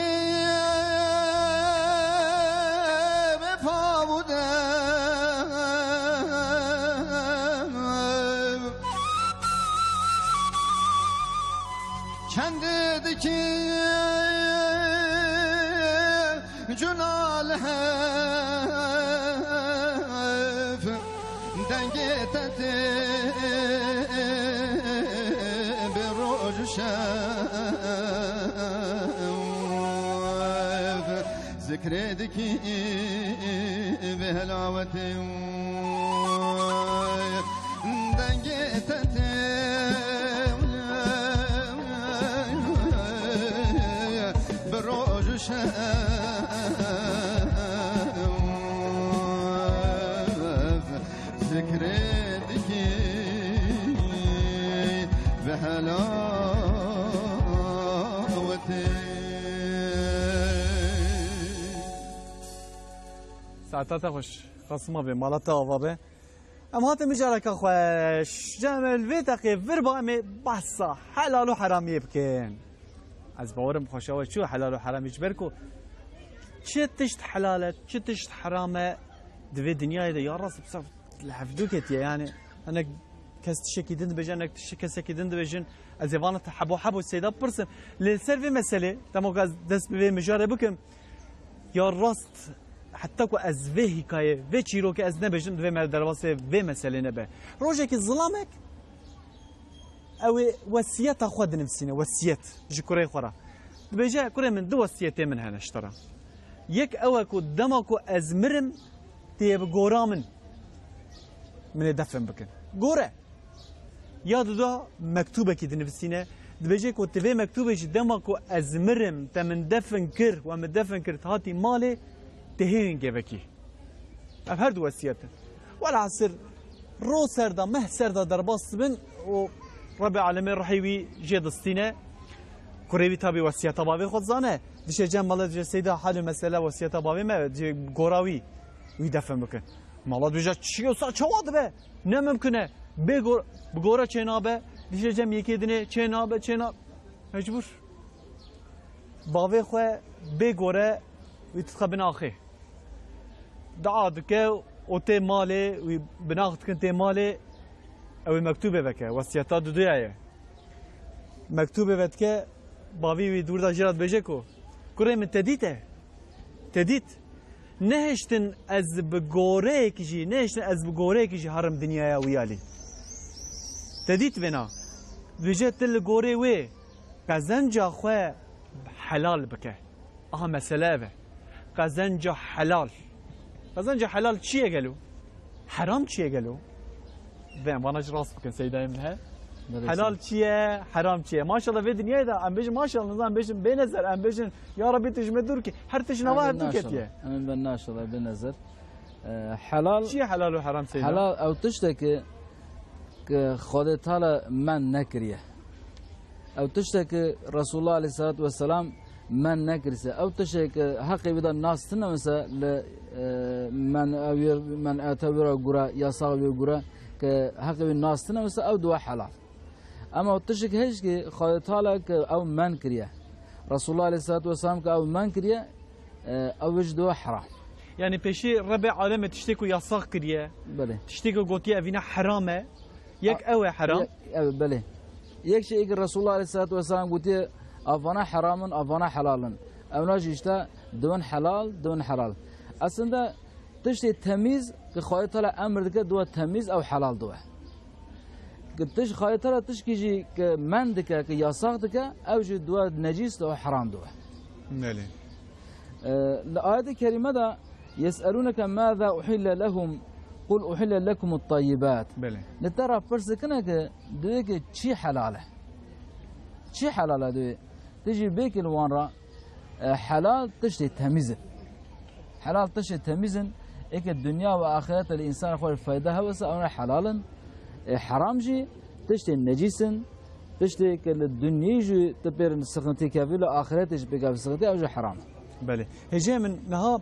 be pawude. Çende dike cuna li hev. Dengê te tê bi roj û şev. Zikrê dikî bi helawetê. Dengê te tê bi roj û şev. Zikrê dikî bi helawetê. Saeta te xweş, Qasim abi, mala te ava be. Em hatin mijareka xweş. Ji em li vê deqê vir ba em ê behsa helal û heramiyê bikin. Ez bawerim xweşa we çû helal û heramî ji ber ku çi tişt helal e, çi tişt heram e, di vê dinyayê de ya rast bi saf li hevdû ketiye. Yani hinek kes tiştekî din dibêje, hinek tişt kesekî din dibêjin. Ez ê vana te hebo hebo seyda bipirsim. Lê li ser vê meselê, dema ku ez dest bi vê mijarê bikim, ya rast heta ku ez vê hîkayê, vê çîrokê ez nebêjim, divê me derbasê vê meselê nebe. Rojekî zilamek Ew ê wesiyeta xwe dinivîsîne, wesiyet ji kurê xwe re. Dibêje, kurê min, du wesiyetê min hene ji te re. Yek ew e ku dema ku ez mirim, tê bi gora min, min ê defin bikin. Gore. Ya duda mektûbekî dinivîsîne, Dibêje ku ti vê mektûbê jî dema ku ez mirim, te min defin kir, we min defin kir, tu hatî malê, tê hêvîn gevekî. Ev her du wesiyet in. Welhasil, ro ser de, meh ser de derbas dibin û Rebê Alemê ruhê wî jê distîne. Kurê wî tabî wesiyeta bavê xwe dizane. Dişe cem mala dije seyda hal û mesele wesiyeta bavê me, dije gora wî, wî defin bikin. Mala dibêje çi yo sa çawa dibe? Ne mimkun e. Bê gor-, bi gora çê nabe. Dişe cem yekê dinê çê nabe, çê na-, mecbûr. Bavê xwe bê gore wî dixwe bin axê. Dua dike û tê malê, wî binax dikin tê malê, ew ê mektûbê veke, wesiyeta duduya ye. Mektûbê vedike, bavî wî di wir de jê re dibêje ku, kurê min te dît e? Te dît? Nehiştin ez bi goreyekî jî, nehiştin ez bi goreyekî jî herim dinyaya wî alî. Te dît vêna? Dibêje tu li gorê wê qezenca xwe helal bike. Aha mesele ev e. Qezenca helal. Qezenca helal çi ye gelo? Heram çi ye gelo? Vê em vana jî rast bikin seydayê min he. Belê. Helal çi ye, heram çi ye? Maşallah vê dinyayê de em bêjin maşallah, nizam em bêjin bê nezer, em bêjin ya Rebî tu ji me dûr kî. Her tişt nava hev dû ketiye. Em ben naşallah bê nezer. Ee, helal. Çi ye helal û heram seyda? Helal ew tiştekî ki Xwedê Teala men nekiriye. Ew tiştekî Resulullah aleyhissalatu vesselam men nekirîse, ew tiştekî heqê wî de nas tine mesela li, e, men ew yê, men ete wî re gure, yasax wî gure, ki heqê wî nas tine mesela ew diwe helal. Ema ew tiştekî hêj ki Xwedê Teala ki ew men kiriye. Resulullah aleyhissalatu vesselam ki ew men kiriye, e, ew ji diwe heram. Yani pêşî Rebê Alemê tiştê ku yasax kiriye, belê, tiştê ku gotiye evîne heram e, yek ew e heram. Yek, ew, belê. Yek şey ki Resulullah aleyhissalatu vesselam gotiye, avana heram in, avana helal in. Ewna jî işte diwin helal, diwin helal. Aslında tiştê temîz ki Xwedê Teala emir dike, diwe temîz ew helal diwe. Ki tişt Xwedê Teala tişkî jî ki men dike, ki yasax dike, ew jî diwe necîs diwe heram diwe. Belê. Ee, li ayetê kerîme de yes'elûneke mâzâ uhille lehum, qul uhille lekumut tayyibat. Belê. Li te re pirs dikine ki divê ki çi helal e? Çi helal e divê? Tu jî bê ki li wan re E, helal tiştê temîz in. Helal tiştê temîz in. Ê ke dinya ve axirete li însan xwe feyde hewese, ew ne helal in. E, heram jî tiştê necîs in. Tiştê ke li dinyê jî tu pê re sixintî kevî, li axiretê jî pê kevî sixintî, ew jî heram in. Belê. Hêjê min niha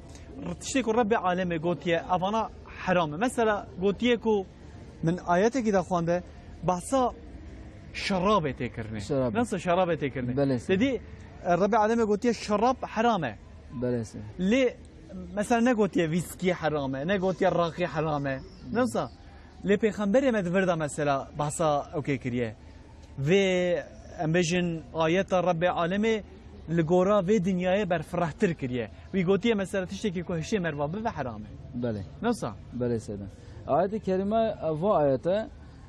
tiştê ku Rebbê alemê gotiye, evana heram in. Mesela gotiye ku Min ayetekî de xwende, behsa şerabê tê kirinê. Şerabê. Nasıl şerabê tê kirinê? Belê sê. Te dî, e, Rebê alemê gotiye şerab heram e. Belê sê. Lê mesela ne gotiye vîskî heram e, ne gotiye raqî heram e. Nasıl? Lê Pêxemberê me di vir de mesela behsa ew kê kiriye. Vê, em bêjin, ayeta Rebbê alemê li gora vê dinyayê berfirehtir kiriye. Wî gotiye mesela tiştekî ku hişê merva bibe heram e. Belê. Wisa? Belê seyda. Ayetê kerîme va ayete,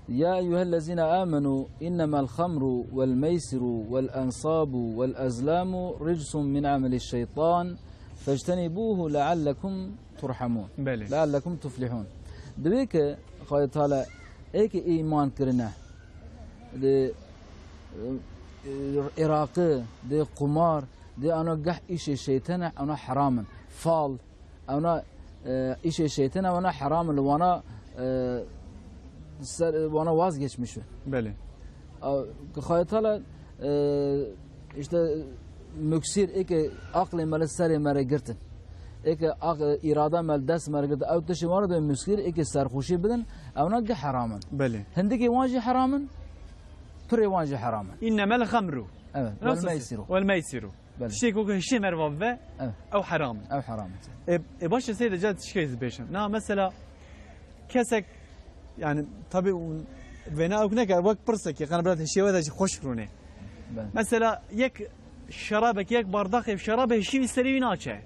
"Ya eyyuhellezîne âmenû innemel xamru wel meysiru wel ensabu wel ezlamu ricsun min ameli şeytan fectenibûhu leallekum turhamûn." Belê. Leallekum tuflihûn. Divê ke Xwedê Teala ê ke îman kirine, dê, e, iraqi, dê qumar, dê ana geh îşê şeytan e, ana heram in. Fal, ana, e, îşê şeytan e, ana heram in, li wana, e, ser, wana vazgeçmiş be. Belê. A, Xwedê Teala, e, işte, muksîr, ê ke aqlê me li serê me re girtin. Ê ke aq-, îrada me li dest me re girtin. Ew tiştê wan re dê muskîr, ê ke serxweşî bidin, ewna gi heram in. Belê. Hindikê wan jî heram in, pirê wan jî heram in. Înnemel xemru. Evet, Nasıl? Wel meysiru. Wel meysiru. Belê. Tiştê ku hişê merva bibe, Evet. ew heram in. Ew heram in. E, e, baş e, seyde ca tiştê ez bêjim. Na, mesela, kesek, yani, tabi, vêna ew neke, wek pirsekî, qana biraz hişê we de jî xweş rûnê. Belê. Mesela, yek şerabek, yek bardaxê şerabê hişî wî serê wî naçe.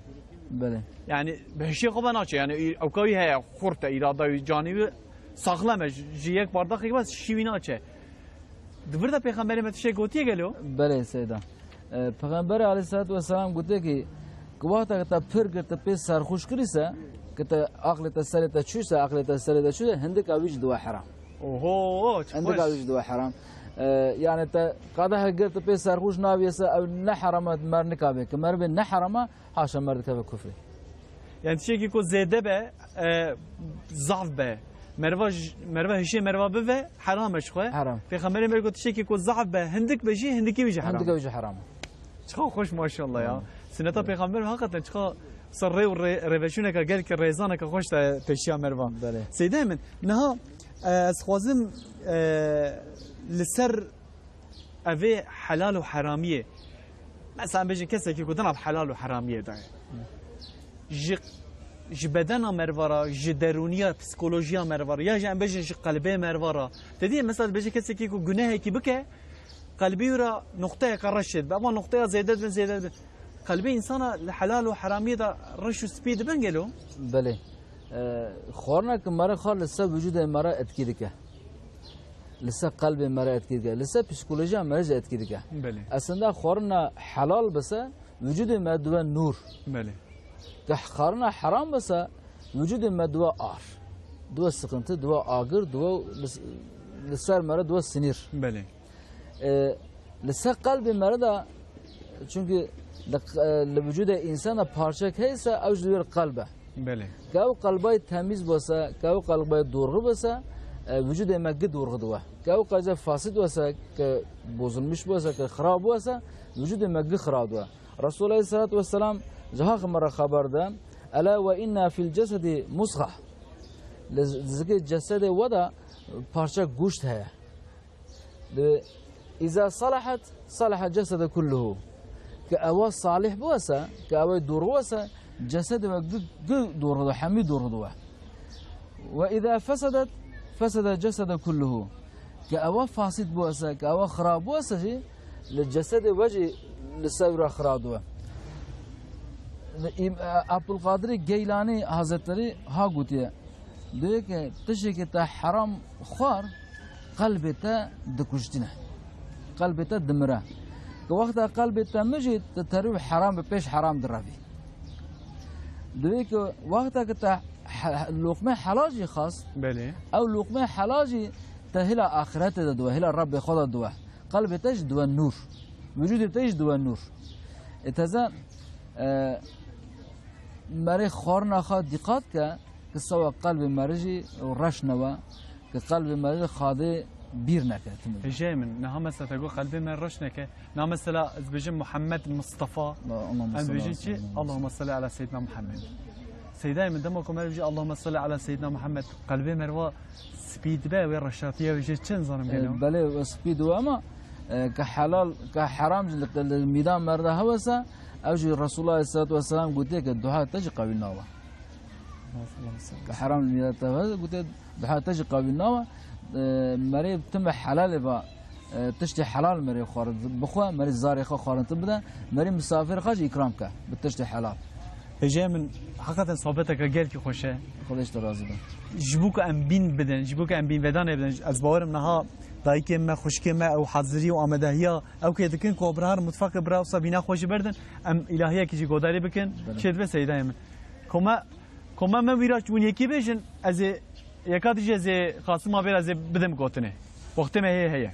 Belê. Yani, bi hişê xwe ve naçe. Yani, î-, ewka wî heye, xurt e, îrada wî, canî wî saxlem e. Ji, ji yek bardaxê ve hişî wî naçe. Di vir de Pêxemberê me tiştek gotiye gelo? Belê, seyda. E, Pêxemberê aleyhissalatu vesselam gotiye ki, ki wexta ki te pir kir, te pê serxweş kirî se, ki te aqlê te serê te çû se, aqlê te serê te çû se, hindika wî jî diwe heram. Oho, çi Hindika xweş. wî jî diwe heram. E, yani te qadehek girt pê serxûş nabiyê se, ew ne herama mer nikabe. Ki mer bê ne herama, haşa mer dikeve kufrê. Yani tiştekî ku zêde be, e, zaf be. Merva j-, merva hişê merva bive, heram e ji xwe. Heram. Pêxemberê me got tiştekî ku zaf be, hindik be jî, hindikî wî jî heram. Hindika wî jî heram. Çiqa xweş maşallah ya. Hı. Sineta Pêxember hakikaten çiqa ser rê û rê-, rêveşûneka gelkî rêzaneka xweş de teşiya merva. Belê. Seyda min, niha, e, ez xwazim, e, li ser evê helal û heramiyê. Mesela em bêjin kesekî ku dina helal û heramiyê de ye. Ji, ji bedena merva re, ji derûniya, psikolojiya merva re, ya jî em bêjin ji qelbê merva re. Te dî mesela dibêje kesekî ku gunehekî bike, qelbê wî re noqteyeke reş çêdibe. Eva noqteya zêde dibin, zêde dibin. Qelbê însana li helal û heramiyê de reş û spî dibin gelo? Belê. E, xwarina ku mere xwar li ser wicûdê mere etkî dike. Li ser qelbê mere etkî dike. Li ser psîkolojiya mere jî etkî dike. Belê. Eslinda xwarina helal bise, wicûdê me dibe nûr. Belê. Ke xwarina heram bise, wicûdê me dibe ar. Dibe sıkıntı, dibe agir, dibe li, li ser mere dibe sinîr. Belê. E, li ser qelbê mere de, çunkî li, e, li vücudê însan de parçek heyse, ew ji wê qelb e. Belê. Ke ew qelbayê temîz bose, ke ew qelbayê dorxi bose, e, vücudê me gi dorxi diwe. Ke ew qelbayê fasid bose, ke bozulmuş bose, ke xirab bose, vücudê me gi xirab diwe. Resul aleyhissalatu vesselam ji haxi me re xeber de, "Ela ve inna fil cesedi musgha." Li zikê cesedê we de parçek goşt heye. Di, "Iza salahat, salaha cesede kulluhu." Ke ewa salih bû ese, ke ewa doğru ese, cesedê we gi, gi doğru da, hemî doğru da. "Ve iza fesedet, fesede cesede kulluhu." Ke ewa fasid bû ese, ke ewa xirab bû ese jî, li cesedê we jî li ser wira xirab diwe. Im-, Abdülkadir Geylani Hazretleri ha gotiye, Duyê ke tiştekî te heram xwar, qelbê te dikuştine. Qelbê te dimire. Ke wexta qelbê te mijî, te terû heram bi pêş heram direvî. Duyê ke wexta ke te he-, he-, loqmê helal jî xast, Belê. Ew loqmê helal jî te hila axirete de diwe, hila Rabbê xwe de diwe. Qelbê te jî diwe nûr. Vücudê te jî diwe nûr. E teze, e, merê xwarina xwe dîqat ke, Ke sawa qelbê me re jî reş newe, ke qelbê me re xadê bîr neke. Hêjayê min, niha mesela te got qelbê me reş neke. Na mesela ez bêjim Muhammed Mustafa. Allahümme Em salli bêjin ala çi? Seyyidina Allahümme salli ala Seyyidina Muhammed. Seydayê min dema ku me bêjî Allahümme salli ala Seyyidina Muhammed, qelbê me re va spî dibe, wê reşatiye wê jê çi nizanim E, gelo? Belê, wê spî dibe ama, e, ke helal, ke heram jî li, li mîdan me re de hewese, ew jî Resulullah aleyhissalatu vesselam gotiye ke dua te jî qewîl nawe. Ke heram li mîra te ve, gote, duha te jî qewî nawe, e, merê tim bi helalê ve, e, tiştê helal merê xwarin bixwe, merê zarê xwe xwarin tim bide, merê misafir xwe jî îkram ke bi tiştê helal. Hêjayê min, heqeten sohbeteke gelkî xweş e. Xwedê ji te razî be. Ji bo ku em bîn bidin, ji bo ku em bîn vedanê bidin, ez bawerim niha dayikê me, xwişkê me ew hazirî û amadehiya ew kê dikin ku bira herin mutfaqê bira wisa bîna xwe jî berdin, em îlahiyekî jî godarî bikin. Belê. Çê dibe Seydayê min. Koma Koma me wî re hûn yekî bêjin, ez ê yeka dijî ez ê xasima vê re ez ê bidim gotinê. Wextê me heye heye.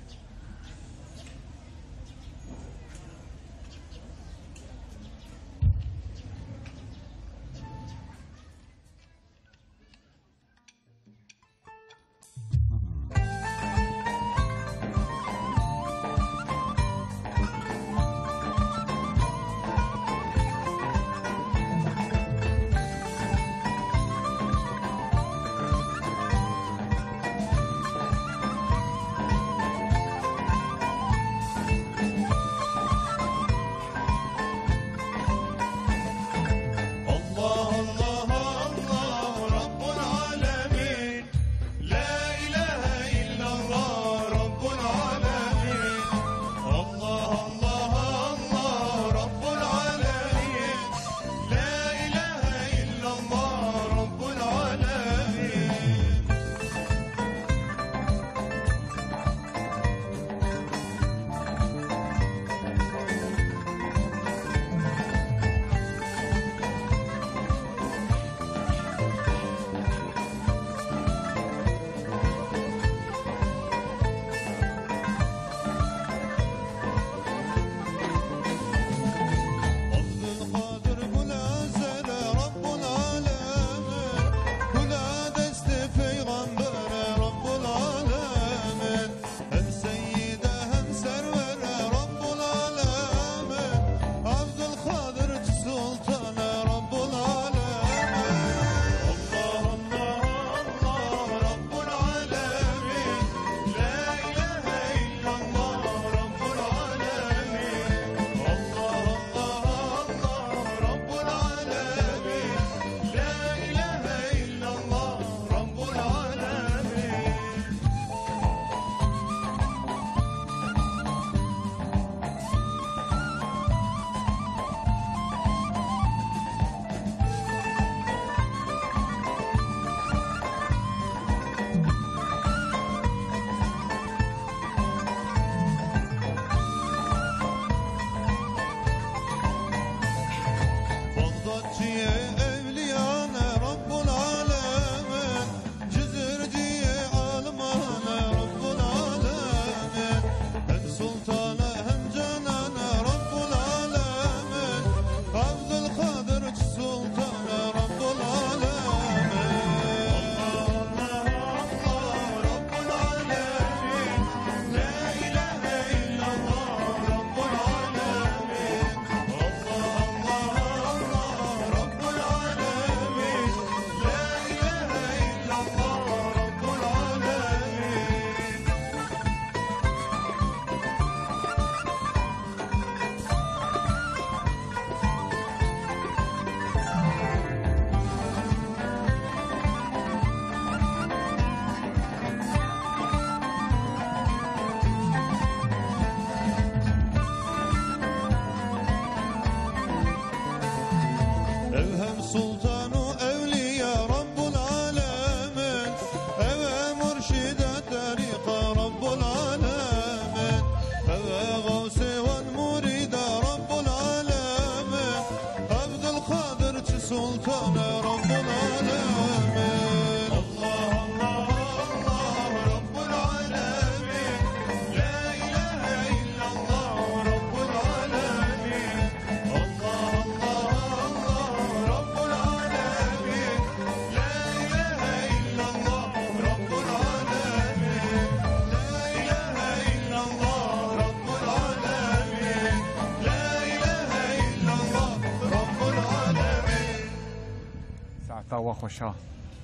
Dawa xweş ha.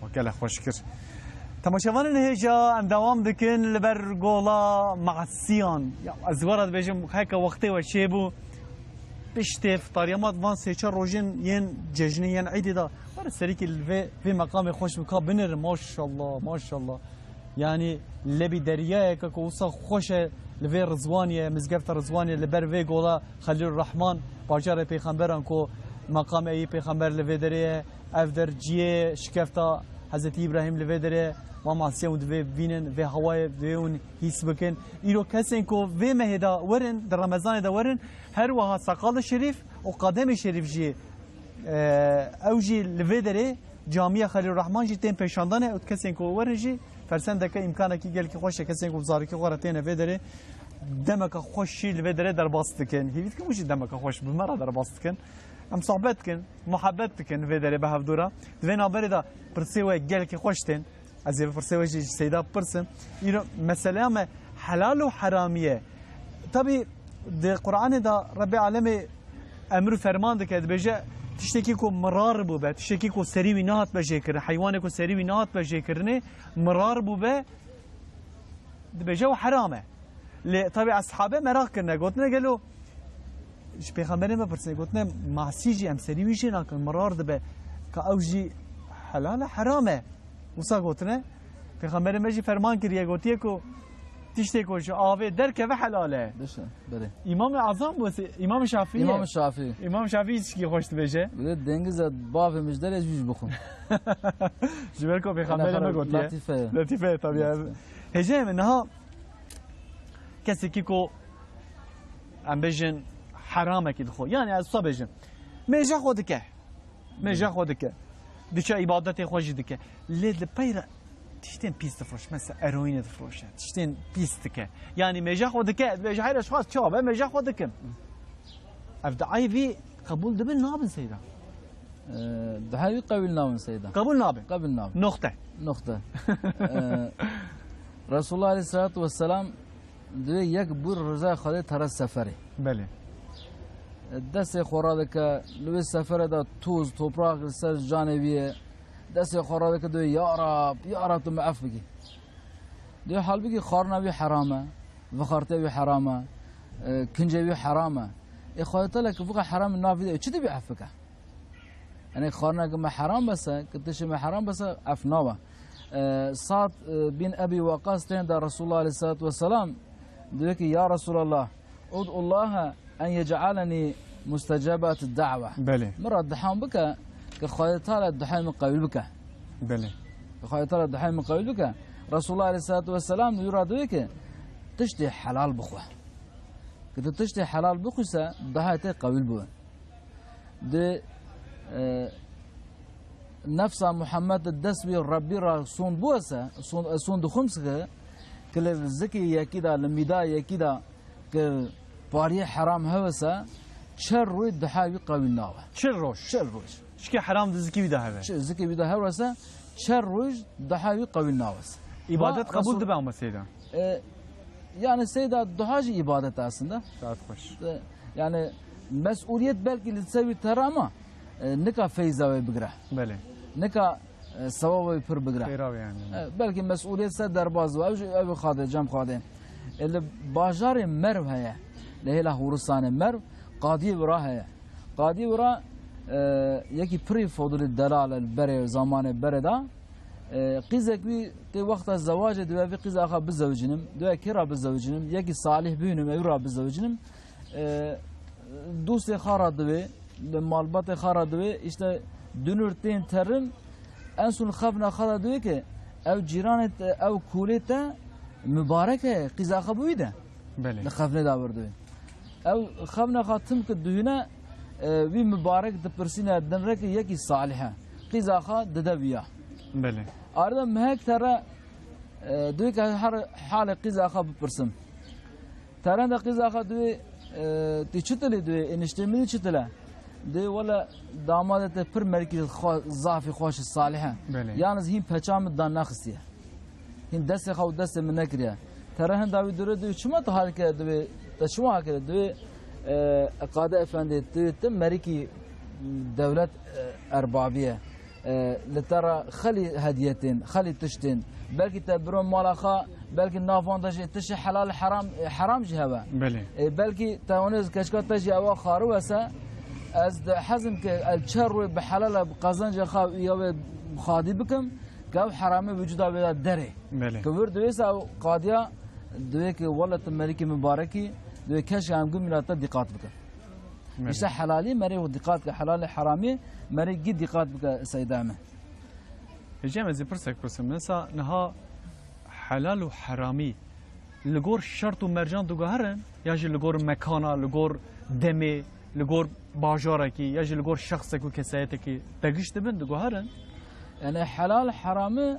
Wa gelek xweş kir. Temaşevanên hêja, em dewam dikin li ber gola Masiyan. Ya, ez were dibêjim, heke wextê we çêbû, piştê fitariya me van sê çar rojên yên cejnê yên îdê de, were serîkî li vê, vê meqamê xweş bika binêrin. Maşallah, maşallah. Yanî lebî deryayeke ku wisa xweş e li vê Rizwaniyê, mizgefta Rizwaniyê li ber vê gola Xelîlurrehman, bajarê pêxemberan ku meqamê yî pêxember li vê derê ye, ev der ciyê şikefta Hezretî Îbrahîm li vê derê ye, Mam Asiya hûn divê bînin, vê hewayê divê hûn hîs bikin. Îro kesên ku vê mehê de werin, di Remezanê de werin, her wiha Seqalê Şerîf û Qademê Şerîf jî, e, ew jî li vê derê Camiya Xelîlurrehman jî tên pêşandanê û kesên ku werin jî fersendeke îmkanekî gelkî xweş e. Kesên ku zarokê xwe re têne vê derê demeke xweş jî li vê derê derbas dikin. Hîvî dikim û jî demeke xweş bi me re derbas dikin. Em sohbet dikin, muhabbet dikin vê derê bi hevdû re. Di vê navberê de pirsê we gelkî xweş tên. Ez ê vê pirsê we jî ji Seyda bipirsim. Îro meseleya me helal û heramî ye. Tabî di Qur'anê de Rebbê Alemê emir û ferman dike, dibêje, tiştekî ku mirar bûbe, tiştekî ku serî wî nehatbe jêkirin, heywanê ku serî wî nehatbe jêkirinê, mirar bûbe, dibêje, ew heram e. Lê tabî eshabe meraq kirine, gotine, gelo ji pêxemberê me pirsine, gotine, masî jî em serî wî jê nakin, mirar dibe, ka ew jî helal e, heram e. Wisa gotine, pêxemberê me jî ferman kiriye, gotiye ku tiştê ku ji avê derkeve helal e. Dişe, belê. Îmamê Azam bû, Îmam Şafî ye. Îmam Şafî. Îmam Şafî tişkî xweş dibêje. Bile dengize bavê min ji derê ez wî jî bixwim. Ji ber ku pêxemberê me gotiye. Letîfe ye. Letîfe ye tabii ya. Letîfe. Hêjayê min niha kesekî ku em bêjin heramekî dixwe. Yani ez wisa bêjim. Mêje xwe dike. Mêje xwe dike. Diçe îbadetê xwe jî dike. Lê li pey re tiştên pîs difiroşe. Mesela eroînê difiroşe. Tiştên pîs dike. Yani mêje xwe dike. Dibêje, heyre ji xwe çawa be, mêje xwe dikim. Ev diayê vî qebûl dibin, nabin Seyda? Ee, Diayê wî qebûl nabin Seyda. Qebûl nabin. Qebûl nabin. Noxte. Noxte. Ee, Resulullah aleyhissalatu vesselam Divê yek bûr rizaya Xwedê tere seferê. Belê. Destê xwe radike, li wê seferê de toz, toprak li ser canê wî ye. Destê xwe radike, divê, ya Rab, ya Rab, tu min ef bikî. Divê halbikî xwarina wî heram e, vexartiya wî heram e, e, kincê wî heram e. Ê Xwedê Teala ku vîqa heram navî de, çi divê ef bike? Yani xwarineke me heram bese, ki tiştê me heram bese, ef nabe. E, Sa'd, e, bin Ebî Weqqas tên de Resulullah aleyhissalatu vesselam, diyor ki, ya Resulallah, ud'ullaha en yec'aleni mustecabat da'we. Belê. Min re dihan bike ki Xwedê Teala dihayê min qebûl bike. Belê. Ki Xwedê Teala dihayê min qebûl bike. Resulullah aleyhissalatu vesselam diyor, diyor ki, tiştê helal bixwe. Ki tu tiştê helal bixwîse, dihayê te qebûl bû. Di, e, nefsa Muhammed di dest wî Rebbî ra sond bû se, sond, e, sond dixwim se, ki li zikê yekî de, li mîda yekî de, ki pariyê heram hewe se, çer roj diha wî qewîl nawe. Çil roj. Çil roj. Çike heram di zikî wî de hebe. Çi zikê wî de hewe se, çer roj diha wî qewîl nawe se. Îbadet qebûl dibe ama Seyda. E, yani Seyda, duha jî îbadet e aslında. Saet xweş. E, yani mes'uliyet belkî li ser wî tere ama, e, nika feyza wê bigire. Belê. Nika, e, sewaba wê pir bigire. Xêra wê yani. E, belkî mes'uliyet ser derbaz be. Ew jî, ew Xwedê, cem Xwedê. E, li bajarê Merv heye. Li hêla Hûristanê Merv, qadiyê wira heye. Qadî wira, e, yekî pirî fodilî delal e li berê, zamanê berê de. E, qîzek wî tê wexta zewacê, divê vî qîza xwe bizewicinim, divê kê re bizewicinim, yekî salih bihînim, ew re bizewicinim. E, dostê xwe re divê, li malbatê xwe re divê, îşte dinûr tên terin, en son xevna xwe de divê ki ew cîranê te, ew kolê te mibarek e, qîza xwe bi wî de. Belê. Li xevnê de wir divê. Ew xevna xwe tim ki dihûne, e, wî mibarek dipirsîne, dinre ki yekî salih e. Qîza xwe dide wî ya. Belê. Arda mehek tere, e, divê ki her halê qîza xwe bipirsim. Terenda qîza xwe divê, e, tu çi tilî divê, eniştê min çi tile? Divê wele damadê te pir merkî xwe, zafî xweş, salih e. Belê. Yalnız hîn peça min dan nexistiye. Hîn destê xwe û destê min nekiriye. Tere hinda wî dure divê çima tu hal kire divê, te çima hal kire divê, e, Qadi Efendi, tu, tu merikî dewlet, e, erbabî ye. E, li te re xelî hediyetên, xelî tiştên. Belkî te biro mala xwe, belkî nav wan de jî tiştê helal heram, e, heram jî hebe. Belê. E, belkî te hûnê keçika te jî ewa xaribe se, ez dihezim ke el çer rûyê bi helal e, bi qezencê xwe û ya wê xadî bikim, ke ew heramê wicûda wê de derê. Belê. Ke wir diwêse ew qadiya, divê ke wele tu merîkî mibarekî, divê keşke em gumîna te dîqat bikin. Belê. Îşte helalî merê û dîqat ke, helalê heramî merê gî dîqat bike seyda min. Hêjê me zî pirsek pirsim. Mesela niha helal û heramî li gor şert û mercan diguherin ya jî li gor mekana, li gor demê, li gor bajarekî ya jî li gor şexsek û kesayetekî tegiş dibin, diguherin? Yani helal, herami,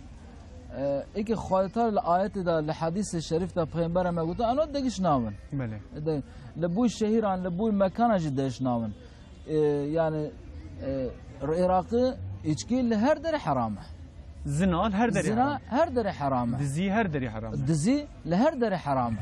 e, êkê Xwedê Teala li ayetê de, li hedîsê şerîf de Peyxembera me gotin, ano degiş nabin. Belê. De, li bûy şehîran, li bûy mekana jî degiş nabin. E, yani, e, Iraqî îçkî li her derê heram e. Zina li her derê Zina heram e. her derê heram e. Dizî her derê heram e. Dizî li her derê heram e.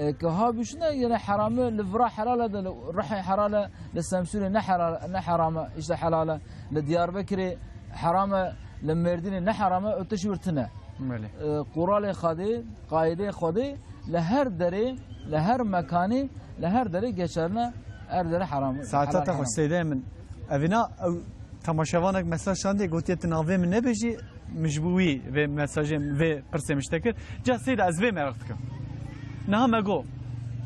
E, ke ha bişine, yani, heramî li vira helal e de, li rihê helal e, li Semsûrê ne helal, ne heram e, işte helal e, li Diyarbekirê heram e, li Mêrdînê ne heram e, û tişt wir tine. Belê. E, quralê Xwedê, qaîdeyê Xwedê li her derê, li her mekanî, li her derê geçerine, her derê heram e. Saeta Helal te xweş heram. Seydeyê min. Evîna ew temaşevanek mesaj şandiye, gotiye tu navê min nebêjî, min ji bo wî vê mesajê, vê pirsê min ji te kir. Ca Seyda, ez vê meraq dikim. Niha me got,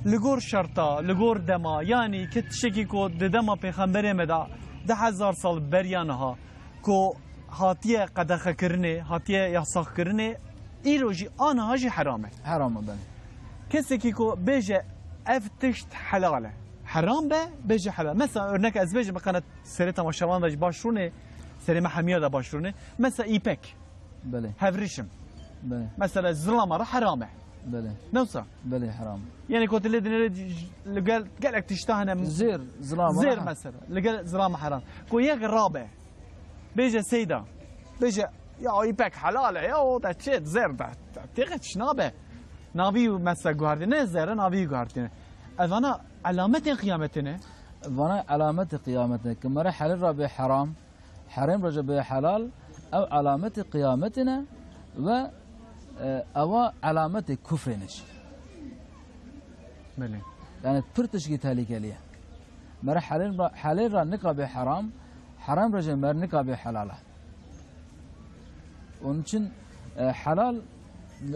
li gor şerta, li gor dema, yanî ke tiştekî ku di dema pêxemberê me de du hezar sal beriya niha, ku hatiye qedexekirinê, hatiye yasakkirinê, îro jî aniha jî heram e. Heram e, belê. Kesekî ku bêje, ev tişt helal e, heram be, bêje helal. Mesela örnek ez bêjim, bi qenet serê temaşevan de jî baş rûnê, serê me hemiya de baş rûnê. Mesela îpek. Belê. Hevrişim. Belê. Mesela zilama re heram e. Belê. Ne wisa? Belê, heram. Yani ku tu lê dinêrê li gel, gelek tişta hene. Zêr, zilama Zêr heram. Mesela. Li gel zilama heram. Ku yek rabe. Bêje Seyda. Bêje, ya îpek helal e ya, o da çi, zêr da. Têxe tişt nabe. Navî mesela guhardine, zêr e, navî guhardine. Evana alametên qiyametê ne? Vana alametê qiyametê ne. Ki mere helal rabe heram. Herêm roja bê helal, ew alametê qiyametê ne ve, e, ewa alametê kufrê ne jî. Belê. Yani pir tişkî tehlikeli ye. Mere helên ra, helên ra nika bê heram, herêm roja mer nika bê helal e. Onun için, e, helal,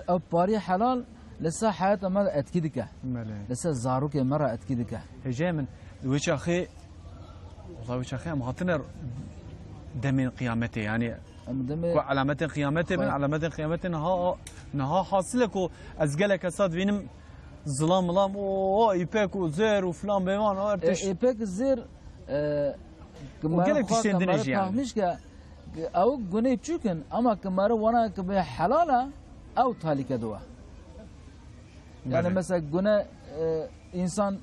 ew parî helal li ser heyata me de etkî dike. Belê. Li ser zarokê me re etkî dike. Hêjayê min, wê çaxê, wela wê çaxê em hatine demên qiyametê, yani Em demê ku alametên qiyametê bin, Xwe- alametên qiyametê niha, niha hasil e ku ez gelek kesa dibînim zilam milam, o, o, îpek û zêr û filan bêvan, o her E, tişt. Îpek zêr, e, ki Û mere gelek xwe tiştên ke din mere jî yani. Tahmîş ke, ew gunê çûk in, ama ki mere wana ki bê helal e, ew talîke diwe. Yani Belê. Mesela gune, e, insan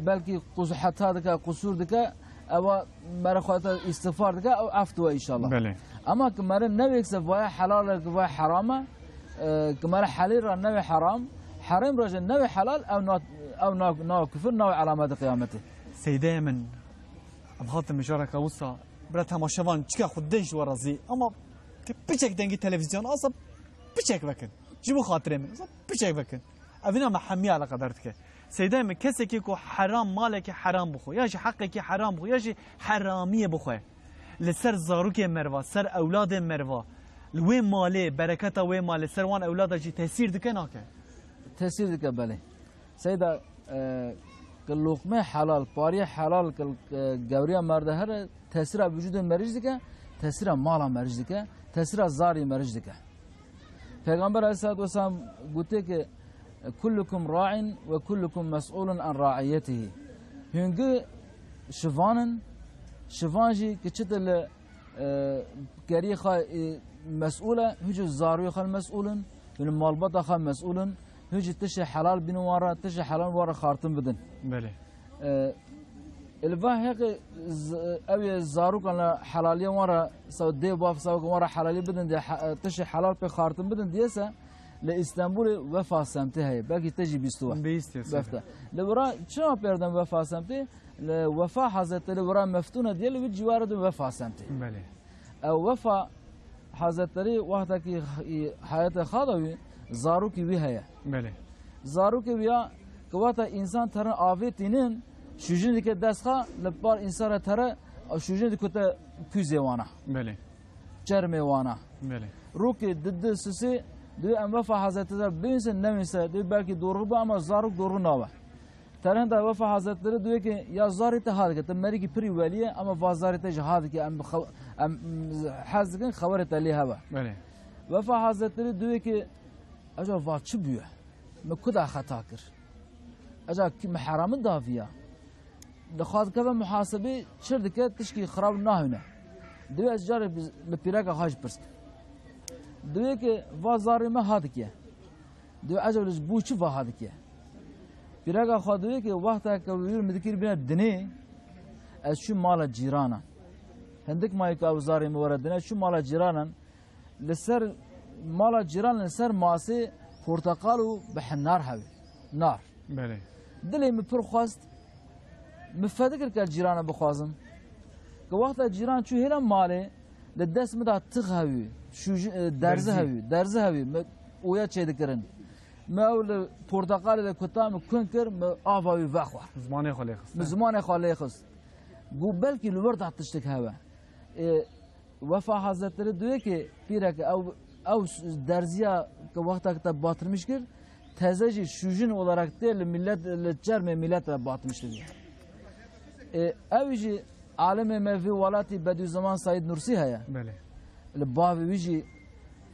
belkî qus-, heta dike, qusûr dike, ewa mere xwe te îstixfar dike, ew ef diwe inşallah. Belê. Ama ki mere newêk se vaya helal e, ki vaya heram e, e, ki mere helê ra newê heram, herêm ra jî newê helal, ew na, ew na, na kufir, newê alametê qiyametê. Seydeyê min, em hatin mijareka wisa, bira temaşevan, çika xwe dê ji we razî, ama te piçek dengî televîzyon asa, piçek vekin. Ji bo xatirê min, asa piçek vekin. Evîna me hemiya eleqedar dike. Seydayê min, kesekî ku heram, malekî heram bixwe, ya jî heqekî heram bixwe, ya jî heramiyê bixwe, li ser zarokê merva, ser ewladê merva, li wê malê, bereketa wê malê, ser wan ewlada jî tesîr dike, nake? Tesîr dike, belê. Seyda, e, ki loqmê helal, pariyê helal ki, e, gewriya merde here, tesîra vücudê meric dike, tesîra mala meric dike, tesîra zarî meric dike. Peygamber aleyhissalatu vesselam gotiye ki, "Kullukum ra'in ve kullukum mes'ulun an ra'iyetihi." Hûn gi şivan in, şivan jî ki çi li, e, keriyê xwe, e, mes'ûl e, hûn jî zarûyê xwe mes'ûl in, hûn malbata xwe mes'ûl in, hûn jî tiştê helal bînin wan re, tiştê helal wan re xartin bidin. Belê. E, li va heqê z-, ew ê zarokan li helaliya wan re, saw dê bav saw wan re helalî bidin diye, he-, tiştê helal pê xartin bidin diye se, li Îstenbulê Wefa semtê heye. Belkî te jî bîstiwe. Bîstiye, Befte. Li wira çima pêrdem Wefa semtê? Li Wefa Hazretê li wira meftûne diye, li wî cîwarê de Wefa semtê. Belê. Ew Wefa Hazretleri wextekî heyetê xwe de wî, zarokî wî heye. Belê. Zarokê wî ya ki wexta însan terin avê tînin, şûjin dike dest xwe, li par însan re tere, şûjin dikute kûzê wana. Belê. Çermê wana. Belê. Rokê di di sisê, di em Wefa Hazretleri bênsin, newênse, di belkî dorû be, ama zarok dorû nabe. Terenda Wefa Hazretleri diyor ki, ya zarê te hadike, te merîkî pirî welî ye, ama va zarê te jî hadike, em xew-, em hez dikin, xewerê te lê hebe. Belê. Wefa Hazretleri diyor ki, eca va çi bûye? Me kuda xeta kir? Eca ki me heramin daviya? Li xwe dikeve muhasebê, çir dike, tişkî xirab nahêne. Diyor ez carê bi-, li pîreka xwe jî pirs kim. Diyor ki, va zarê me hadike. Diyor, ecab li ji bo çi vaha dike? Pîreka xwe diyor ki, wexta ke wîr min dikir bîne dinê, ez çûm mala cîranan. Hindik mayî ku ew zarê min were dinê, çûm mala cîranan. Li ser mala cîran, li ser masê porteqal û bi henar hewî. Nar. Belê. Dilê min pir xwest, min fedikir ke cîrana bixwazim. Ke wexta cîran çû hêla malê, li dest min de tix hewî, şûj-, e, derzî Derzî. hewî, derzî hewî, min oya çêdikirin. Min ew li porteqalê de kuta, min kun kir, min ava wî vexwar. Zimanê xwe lê xist. Min zimanê xwe lê xist. Got belkî li wir de tiştek hebe. E, Wefa Hazretleri diyor ki, pîrek ew, ew derziya ke wexta ke te batırmış kir, teze jî şûjin olarak tê li millet, li çermê millet re batmış diyor. E, ew jî alimê me vî welatî Bediüzzaman Said Nursi heye. Belê. Li bavê wî jî,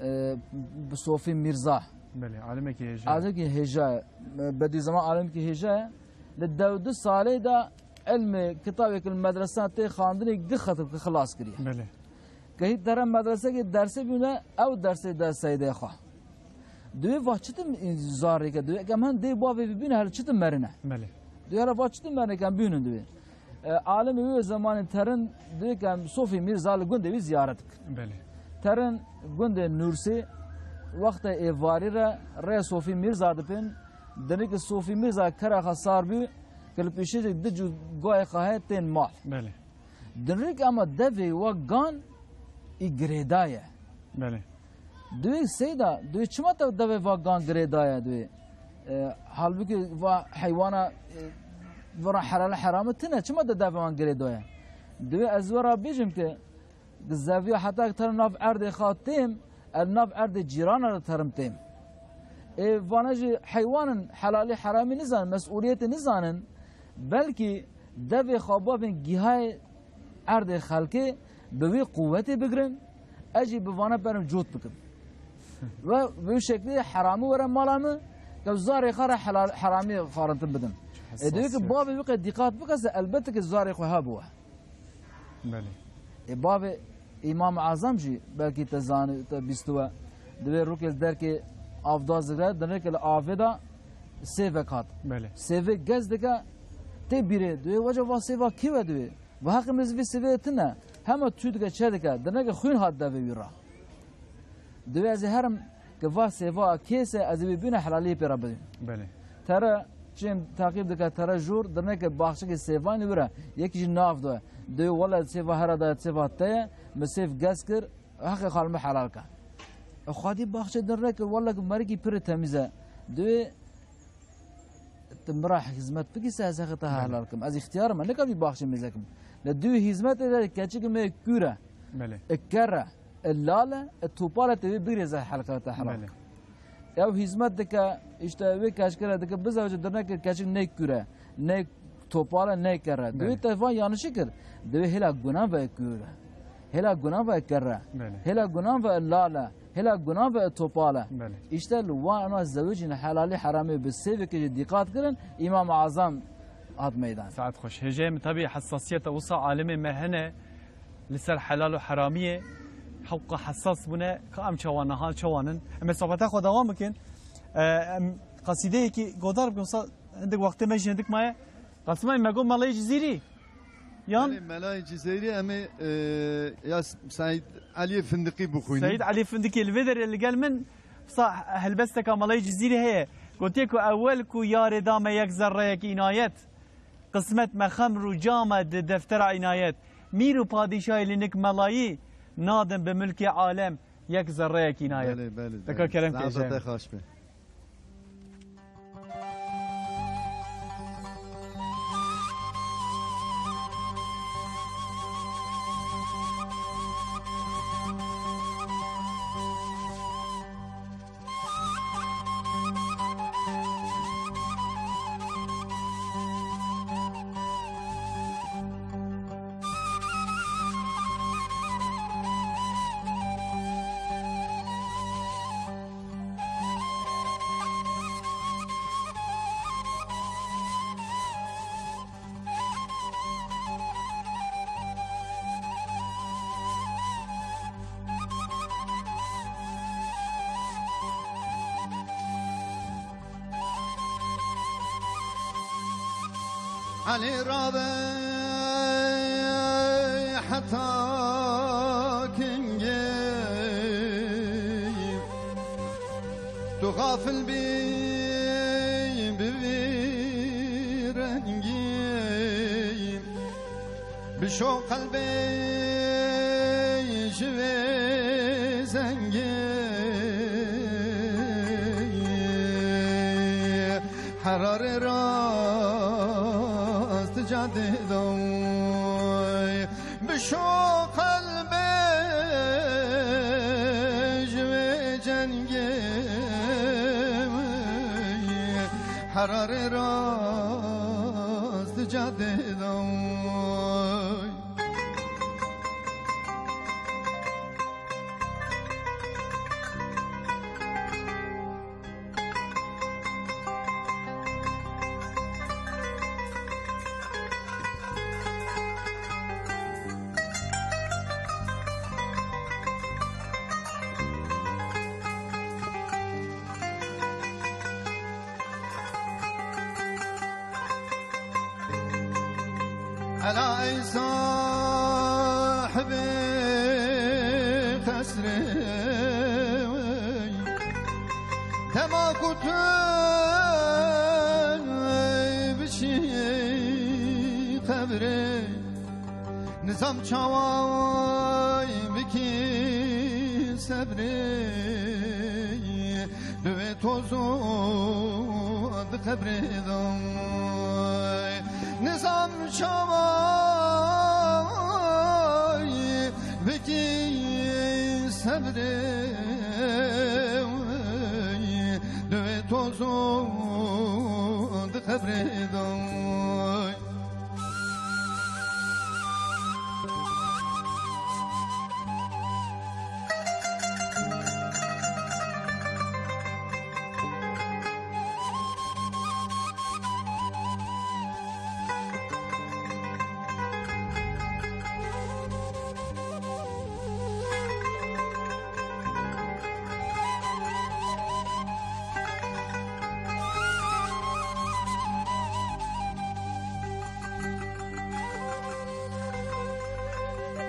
e, bi Sofî Mîrza. Belê, alimekî hêja ye. Alimekî hêja ye. Bediüzzaman alimekî hêja ye. Li dewdu salê de ilmê kitabê ku li medresan tê xandinê gi xetim ki xilas kiriye. Belê. Kehî tere medresekê dersê bîne, ew dersê de seydê xwe. Duyê va çitim zarê ke, duyê kem hen dê bavê bibîne, her çitim merine. Belê. Duyê hele va çitim merine kem bînin duyê. E, alimê wî zemanê terin duyê kem Sofî Mîrza li gundê wî ziyaret kir. Belê. Terin gundê Nûrsê, wextê êvarî re rê Sofî Mîrza dipin, dinê ki Sofî Mîrza kera xwe sar bû, ki li pêşê de di cû gayê xwe heye tên mal. Belê. Dinrêk ama devê wa gan î girêdaye. Belê. Duyê seyda, duyê çima te devê va gan girêdaye duyê? E, halbûkî va heywana, e, vira helal heramı tine, çima te devê wan girêdaye? Duyê ez vira bêjim ki, zeviya heta ki terim nav erdê xwe têm, el nav erdê cîrana de terim têm. Ê vana jî heywanin helalî heramî nizanin, mesûliyetê nizanin, belkî devê xwe bavên gihayê erdê xelkê bi wî quwetê bigirin, ez jî bi vana perim cot bikim. Ve bi wî şeklî heramî were mala min, ke zarê xwe re helal, heramî xwarintin bidim. Ê, divê ki bavê wî qe dîqat bike se elbette ki zarê xwe hebû we. Belê. Ê, bavê Îmam Azam jî belkî te zanî, te bîstiwe. Divê rûkê li derkê avda zigre, dinrêke li avê de sêvek hat. Belê. Sêvê gez dike, tê bîrê, divê weca va sêva kî we divê? Va heqê min zî vê sêvê tine. Hema tû dike, çê dike, dinrêke xwîn hat devê wî re. Divê ez ê herim ki va sêva kês e, ez ê wî bîne helaliyê pê re bidîm. Belê. Tere çêm teqîb dike, tere jûr, dirneke baxçekê sêvanê wira, yekî jî nav do. Divê wele sêva hera da sêva te ye, min sêv gez kir, heqê xal min helal ke. E, xwedî baxçe dirneke, wele ki merikî pir temiz e. Divê tu min re hizmet bikî se ez heqê te helal kim. Ez îxtiyar me, nikavî baxçê mêze kim. Li dû hizmetê de keçik me kûr e. Belê. E, ker e. E, lal e, e, topal e, tevî bigirê ze helka te helal. Belê. Ew hizmet dike, işte wê keçkere dike, bize hoca dirneke keçik ne kûr e, ne topal e, ne ker e. Divê Belê. Te van yanlışî kir. Divê hêla gunan ve kûr e. Hêla gunan ve ker e. Belê. Hêla gunan ve lal e. Hêla gunan ve topal e. Belê. İşte li wan ana zewicîn helalî heramî bi sêvekê jî dîqat kirin, Îmam Azam hat meydan. Saet xweş. Hêjeyê min tabî hesasiyeta wisa alimê me hene. Li ser helal û heramiyê hewqa hesas bûne, ka em çawa niha çawa nin. Em ê sohbeta xwe dewam bikin. E, em qasîdeyekî godar bikin, wisa hindik wextê me jî hindik maye. Qasimay, me got Melayê Cizîrî? Yan? Belê, Melayê Cizîrî em ê, e, ya Seîd Eliyê Findiqî bixwînin. Seîd Eliyê Findiqî li vê derê li gel min, wisa helbesteka Melayê Cizîrî heye. Gotiye ku ewel ku yarê da me yek zerreyek înayet. Qismet me xemr û cam e di deftera înayet. Mîr û padîşahê li nik melayî, Nadin bi milkê alem yek zerreyekî nayê. Belê, belê, Deka belê. Kerem ke Saeta jê. Te xweş be. Elî rabe heta kengî, tu xafil bî bi vî rengî. Bişo qelbê ji vê zengê, herarê rast cadê doy. Bişo qelbê ji vê cengê, herarê rast cadê doy. Ela ey sahibê qesrê, dema ku tu biçî qebrê, nizam çawa bikî sebrê. Bi vê toz û di qebrê de nizam çawa bikî sebrê. Di vê toz û di qebrê de.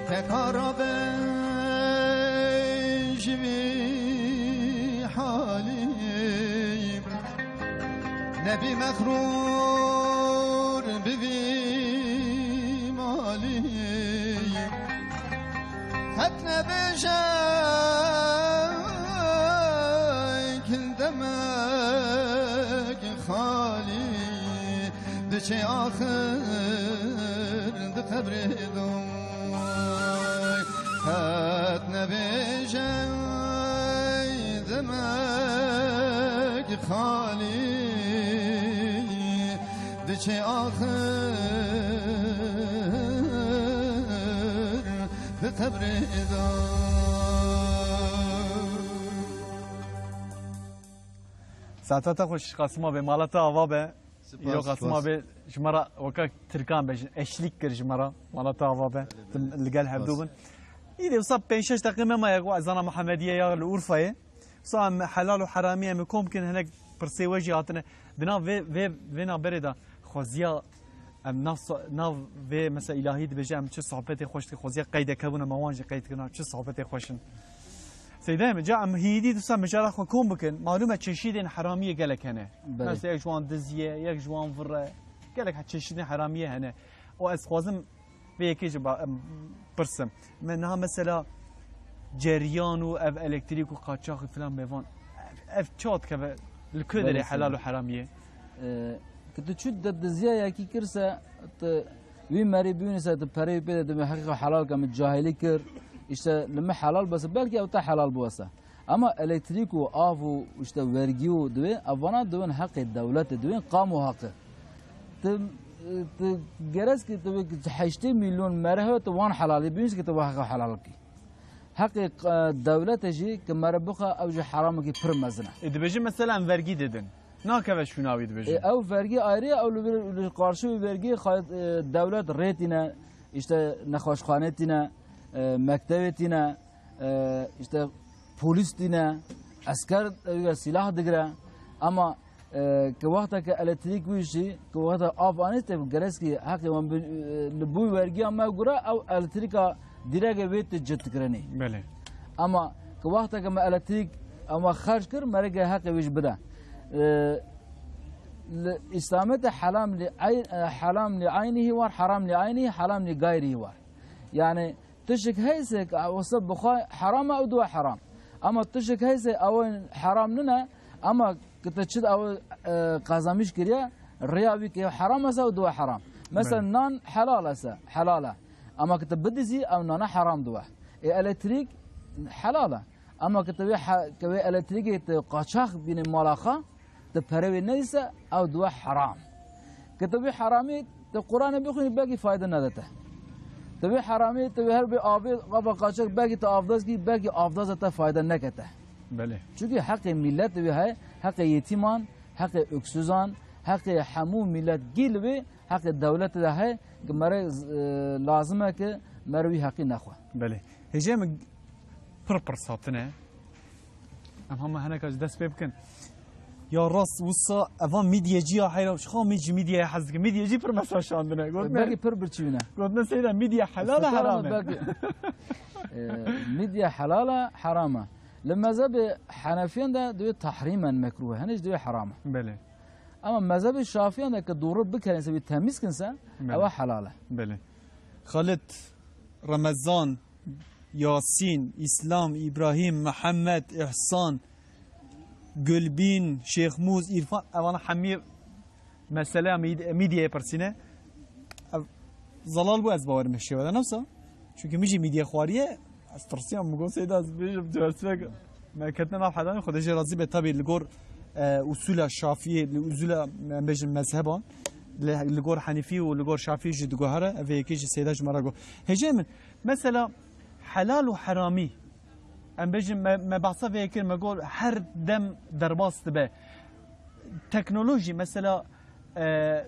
Tekara be ji vî halî, nebî mexrûr bi vî malî. Qet nebêje demek xalî, diçe axir di qebrê de. Qet nebêje demek xalî, diçe axir di qebrê de. Saeta te xweş, Qasima be, mala te ava be. Spas, Îro Qasima spas. Be, ji me re weke Tirkan bêjin, eşlîk kir ji me re. Mala te ava be. Belê, Tim belê. Li gel hevdû Spas. Bin. Îdî wisa pênc şeş deqî me maye ku ezana Mihemediyê ya li Urfayê. Wisa em helal û heramî em ê kom bikin, hinek pirsê we jî hatine. Di nav vê, vê, vê navberê de xweziya em nav so-, nav vê mesela îlahî dibêje, em çi sohbetê xweş dike, xweziya qeydeke bûne, me wan jî qeyd kirina, çi sohbetê xweş in. Seyda, em ca em hîdî disa mijara xwe kom bikin. Malûm e çeşîdên heramiyê gelek hene. Belê. Mesela yek ji wan dizî ye, yek ji wan vir e. Gelek çeşîdên heramiyê hene. Û ez xwazim vê yekê jî ba-, em, pirsim. Me niha mesela Ceryan û ev elektrîk û qaçax û filan bêvan, ev, ev çawa dikeve? Li ku derê helal û heramiyê? E, ki tu çû de diziya yekî kirse, tu wî merî bînî se, tu perê wî pê de dibê heqîqa helal ke min cahilî kir, işte li min helal bese, belkî ew te helal biwese. Ama elektrîk û av û işte vergî û divê, ev vana divin heqê dewletê, divin qamo heqi. Tu, tu gerez ki tu heştê milyon mere hebe tu wan helalî bînî se ki tu wa heqa helal kî. Heqê, e, dewletê jî ki mere bixe ew jî heramekî pir mezin e. Ê, dibêjin mesela em vergî didin. Nakeve şûna wî dibêjin. Ê, ew vergî ayrî ye, ew li vir, li qarşî wî vergî xay-, e, dewlet rê tîne, işte nexweşxanê tîne, e, mektevê tîne, e, işte polîs tîne, esker, e, silah digire. Ama e, ki wexta ke elektrîk wî jî, ki wexta av anî te gereskî heqê wan bi, e, li bûy vergiya me gure ew elektrîka dîrege wê tu cit kirinî. Belê. Ama ki wexta ke me elektrîk ama xerc kir, merege heqê wî jî bide. E, li Îslamê de helam li ay-, e, helam li aynihî war, heram li aynihî, helam li gayrihî war. Yani, tişik heyse ki wese bixwe heram e, ew diwe heram. Ama tişik heyse ew heram nine, ama ki te çi ew, e, qazanmiş kiriye, riya wî ki heram ese, ew diwe heram. Mesela Belê. Nan helal ese, helal e. Ama ki te bidizî, ew nana heram diwe. Ê elektrîk helal e. Ama ki te wê he-, ki wê elektrîkê te qaçax bîne mala xwe, te pere wê nedîse, ew diwe heram. Ki te wê heramî, te Qur'anê bixwînî, belkî fayde nede te. Te wê heramî, te wê her bê avê, ava qaçak, belkî te avdaz kî, belkî avdaza te fayde neke te. Belê. Çunkî heqê millet wê heye, heqê yetîman, heqê öksüzan, heqê hemû millet gî li wê, heqê dewletê de heye, ki mere, e, lazim e ki mere wî heqî nexwe. Belê. Hêjê min pir pirs hatine. Em hema heneka ji dest pê bikin. Ya rast wisa evan mîdyecî ya heyra, ji xwe mî-, ji mîdyayê hez dikin. Mîdyecî pir mesaj şandine. Gotine, Belkî pir birçî ne. Gotine seyda mîdya helal e, Seyda heram e? Belkî. E, mîdya helal e, heram e. Li mezhebê Henefiyan de divê tahrîmen mekruh e. Henî jî divê heram e. Belê. Ama mezhebê Şafiyan de ki dûrî bikerên se wî temîz kin se, Belê. Ewa helal e. Belê. Xalid, Remezan, Yasîn, Îslam, Îbrahîm, Mihemed, Îhsan, Gulbîn, Şêxmûz, Îrfan, evana hemî meseleya mîd-, mîdyayê pirsîne. Ev zelal bû, ez bawerim me şêwe de newsa. Çunkî min jî mîdya xwariye, ez tirsiyam, min got seyda ez bêjim, tu hestek me ketine nav hedanê, Xwedê jê razî be, tabî li gor, e, usûla şafiyê, li usûla, em bêjin mezheban, li, li gor henîfî û li gor şafî jî diguhere, ev yekê jî seyda ji me re got. Hêjê min, mesela helal û heramî, em bêjin me, me behsa vê kir, me got her dem derbas dibe. Teknolojî, mesela, e,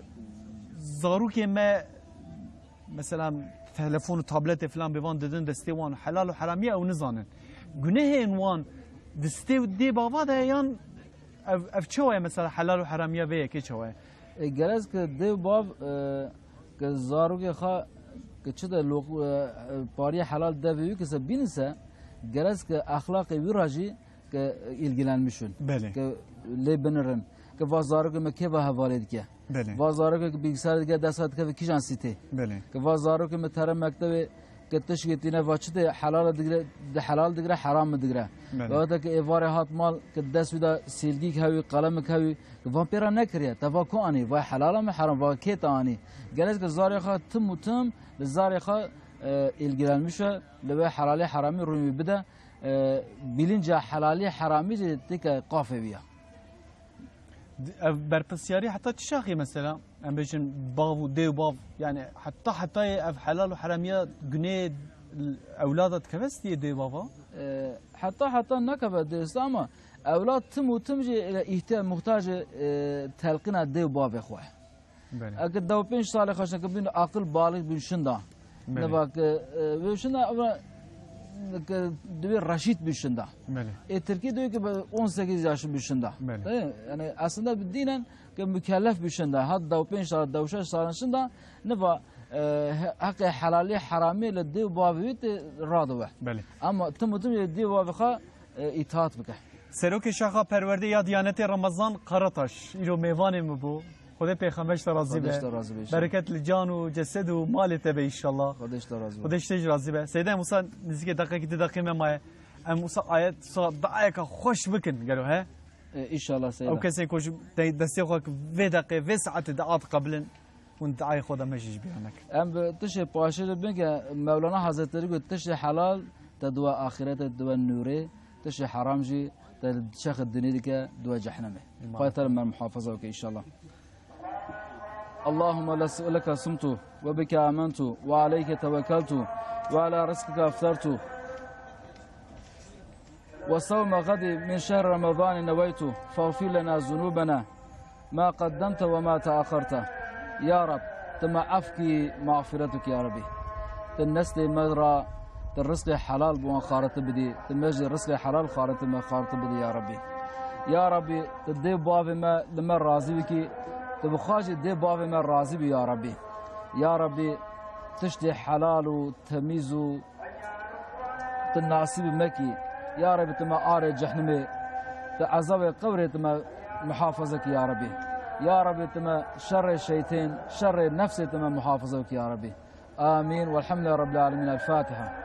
zarokê me, mesela telefon û tabletê filan bê van didin destê wan, helal û heramî ew nizanin. Gunehên wan di stê û dê bava de yan ev, ev çawa ye mesela helal û heramiya vê yekê çawa ye? E, gerez ki dê û bav, e, ki zarokê xwe ki çi de loq-, e, e, pariyê helal devê wî ki se bînin se, gerez ki exlaqê wî re jî ki ilgilenmiş in. Belê. Ki lê binirin. Ki va zarokê me kê va hevalê dike. Belê. Va zarokê ki bilgisayar dike, dest ve dikeve kîjan sîtê. Belê. Ki va zarokê me tere mektebê, ki tişkê tîne va çi tê helal digire, di helal digire, heram mi digire. Belê. Wexta ki êvarê hat mal, ki dest wî de sîlgîk hewî, qelemik hewî, ki van pê re nekiriye. Te va ku anî? Va helal mi, heram? Va kê te anî? Gerek ki zarê xwe tim û tim li zarê xwe, e, ilgilenmiş e, li wê helalê heramî rûnî wî bide. E, bilinca helalî heramî jî têke qafê wî ya. Ev berpirsiyarî heta çi şaxî mesela? Em bêjin bav û dê û bav, yani heta hetayê ev helal û heramiya gunê ewlada dikeve stiyê dê û bava? E, heta heta nekeve dê û ama ewlad tim û tim jî îhtiya muhtacê, e, telqîna dê û bavê xwe. Belê. Eke dew pênc salê xweşin ke bîn aqil balix bîn şinda. Belê. Neva ke, e, wê şinda, ama ke divê reşîd bî şinda. Belê. Ê Tirkî diyor ki on sekiz yaşı bî şinda. Belê. Değil mi? Yani aslında bir dinen ke mükellef bî şinda. Hat dew pênc sal, dew şeş salin şinda. Neva, e, he-, heqê helalî heramî li dê û bavê wî tê radiwe. Belê. Ama tim û tim dê û bavê xwe, e, îtaat bike. Serokê Şaxa Perwerdê ya Diyanetê Ramazan Karataş îro mêvanê min bû. Xwedê pêxember ji te razî be. Xwedê ji te razî be, inşallah. Bereket li can û cesed û malê te be, inşallah. Xwedê ji te razî be. Xwedê ji te jî razî be. Seyda Musa, nizîkê deqekî du deqê me maye. Em wisa ayet, wisa duayeke xweş bikin, gelo he? E, înşallah Seyda. Ew kesên ku ji te-, destê xwe ki vê deqê, vê saetê dua diqebilin, hûn duayê xwe de me jî ji bîra nekin. Em bi tişê paşê li bin ke Mewlana Hazretleri got, tişê helal te diwe axirete, diwe nûrê, tişê heram jî te çexê dinê dike diwe cehnemê. Îman. Xwedê te li me muhafaza bike înşallah. اللهم لس-، لك صمت وبك آمنت وعليك توكلت وعلى رزقك أفطرت وصوم غد من شهر رمضان نويت فاغفر لنا ذنوبنا ما قدمت وما تأخرت. Ya Rab, tu me ef kî, mexfîret bikî ya Rebî. Tu neslê me ra tu rizqê helal bi wan xariti bidî, tu me jî rizqê helal xariti me xariti bidî ya Rebî. Ya Rebî, tu dê bavê me li me razî bikî, tu bi xwe jî dê bavê me razî bî ya Rebî. Ya Rebî, tiştê helal û temîz û tu nasîbî me kî. Ya Rebî, tu me arê cehnimê, tu ezabê qewrê tu me muhafaza kî ya Rebî. Ya Rebî, tu me şerê şeytên, şerê nefsê tu me muhafaza kî ya Rebî. Amîn. Welhamdülillah Rabbil Alemin. El Fatiha.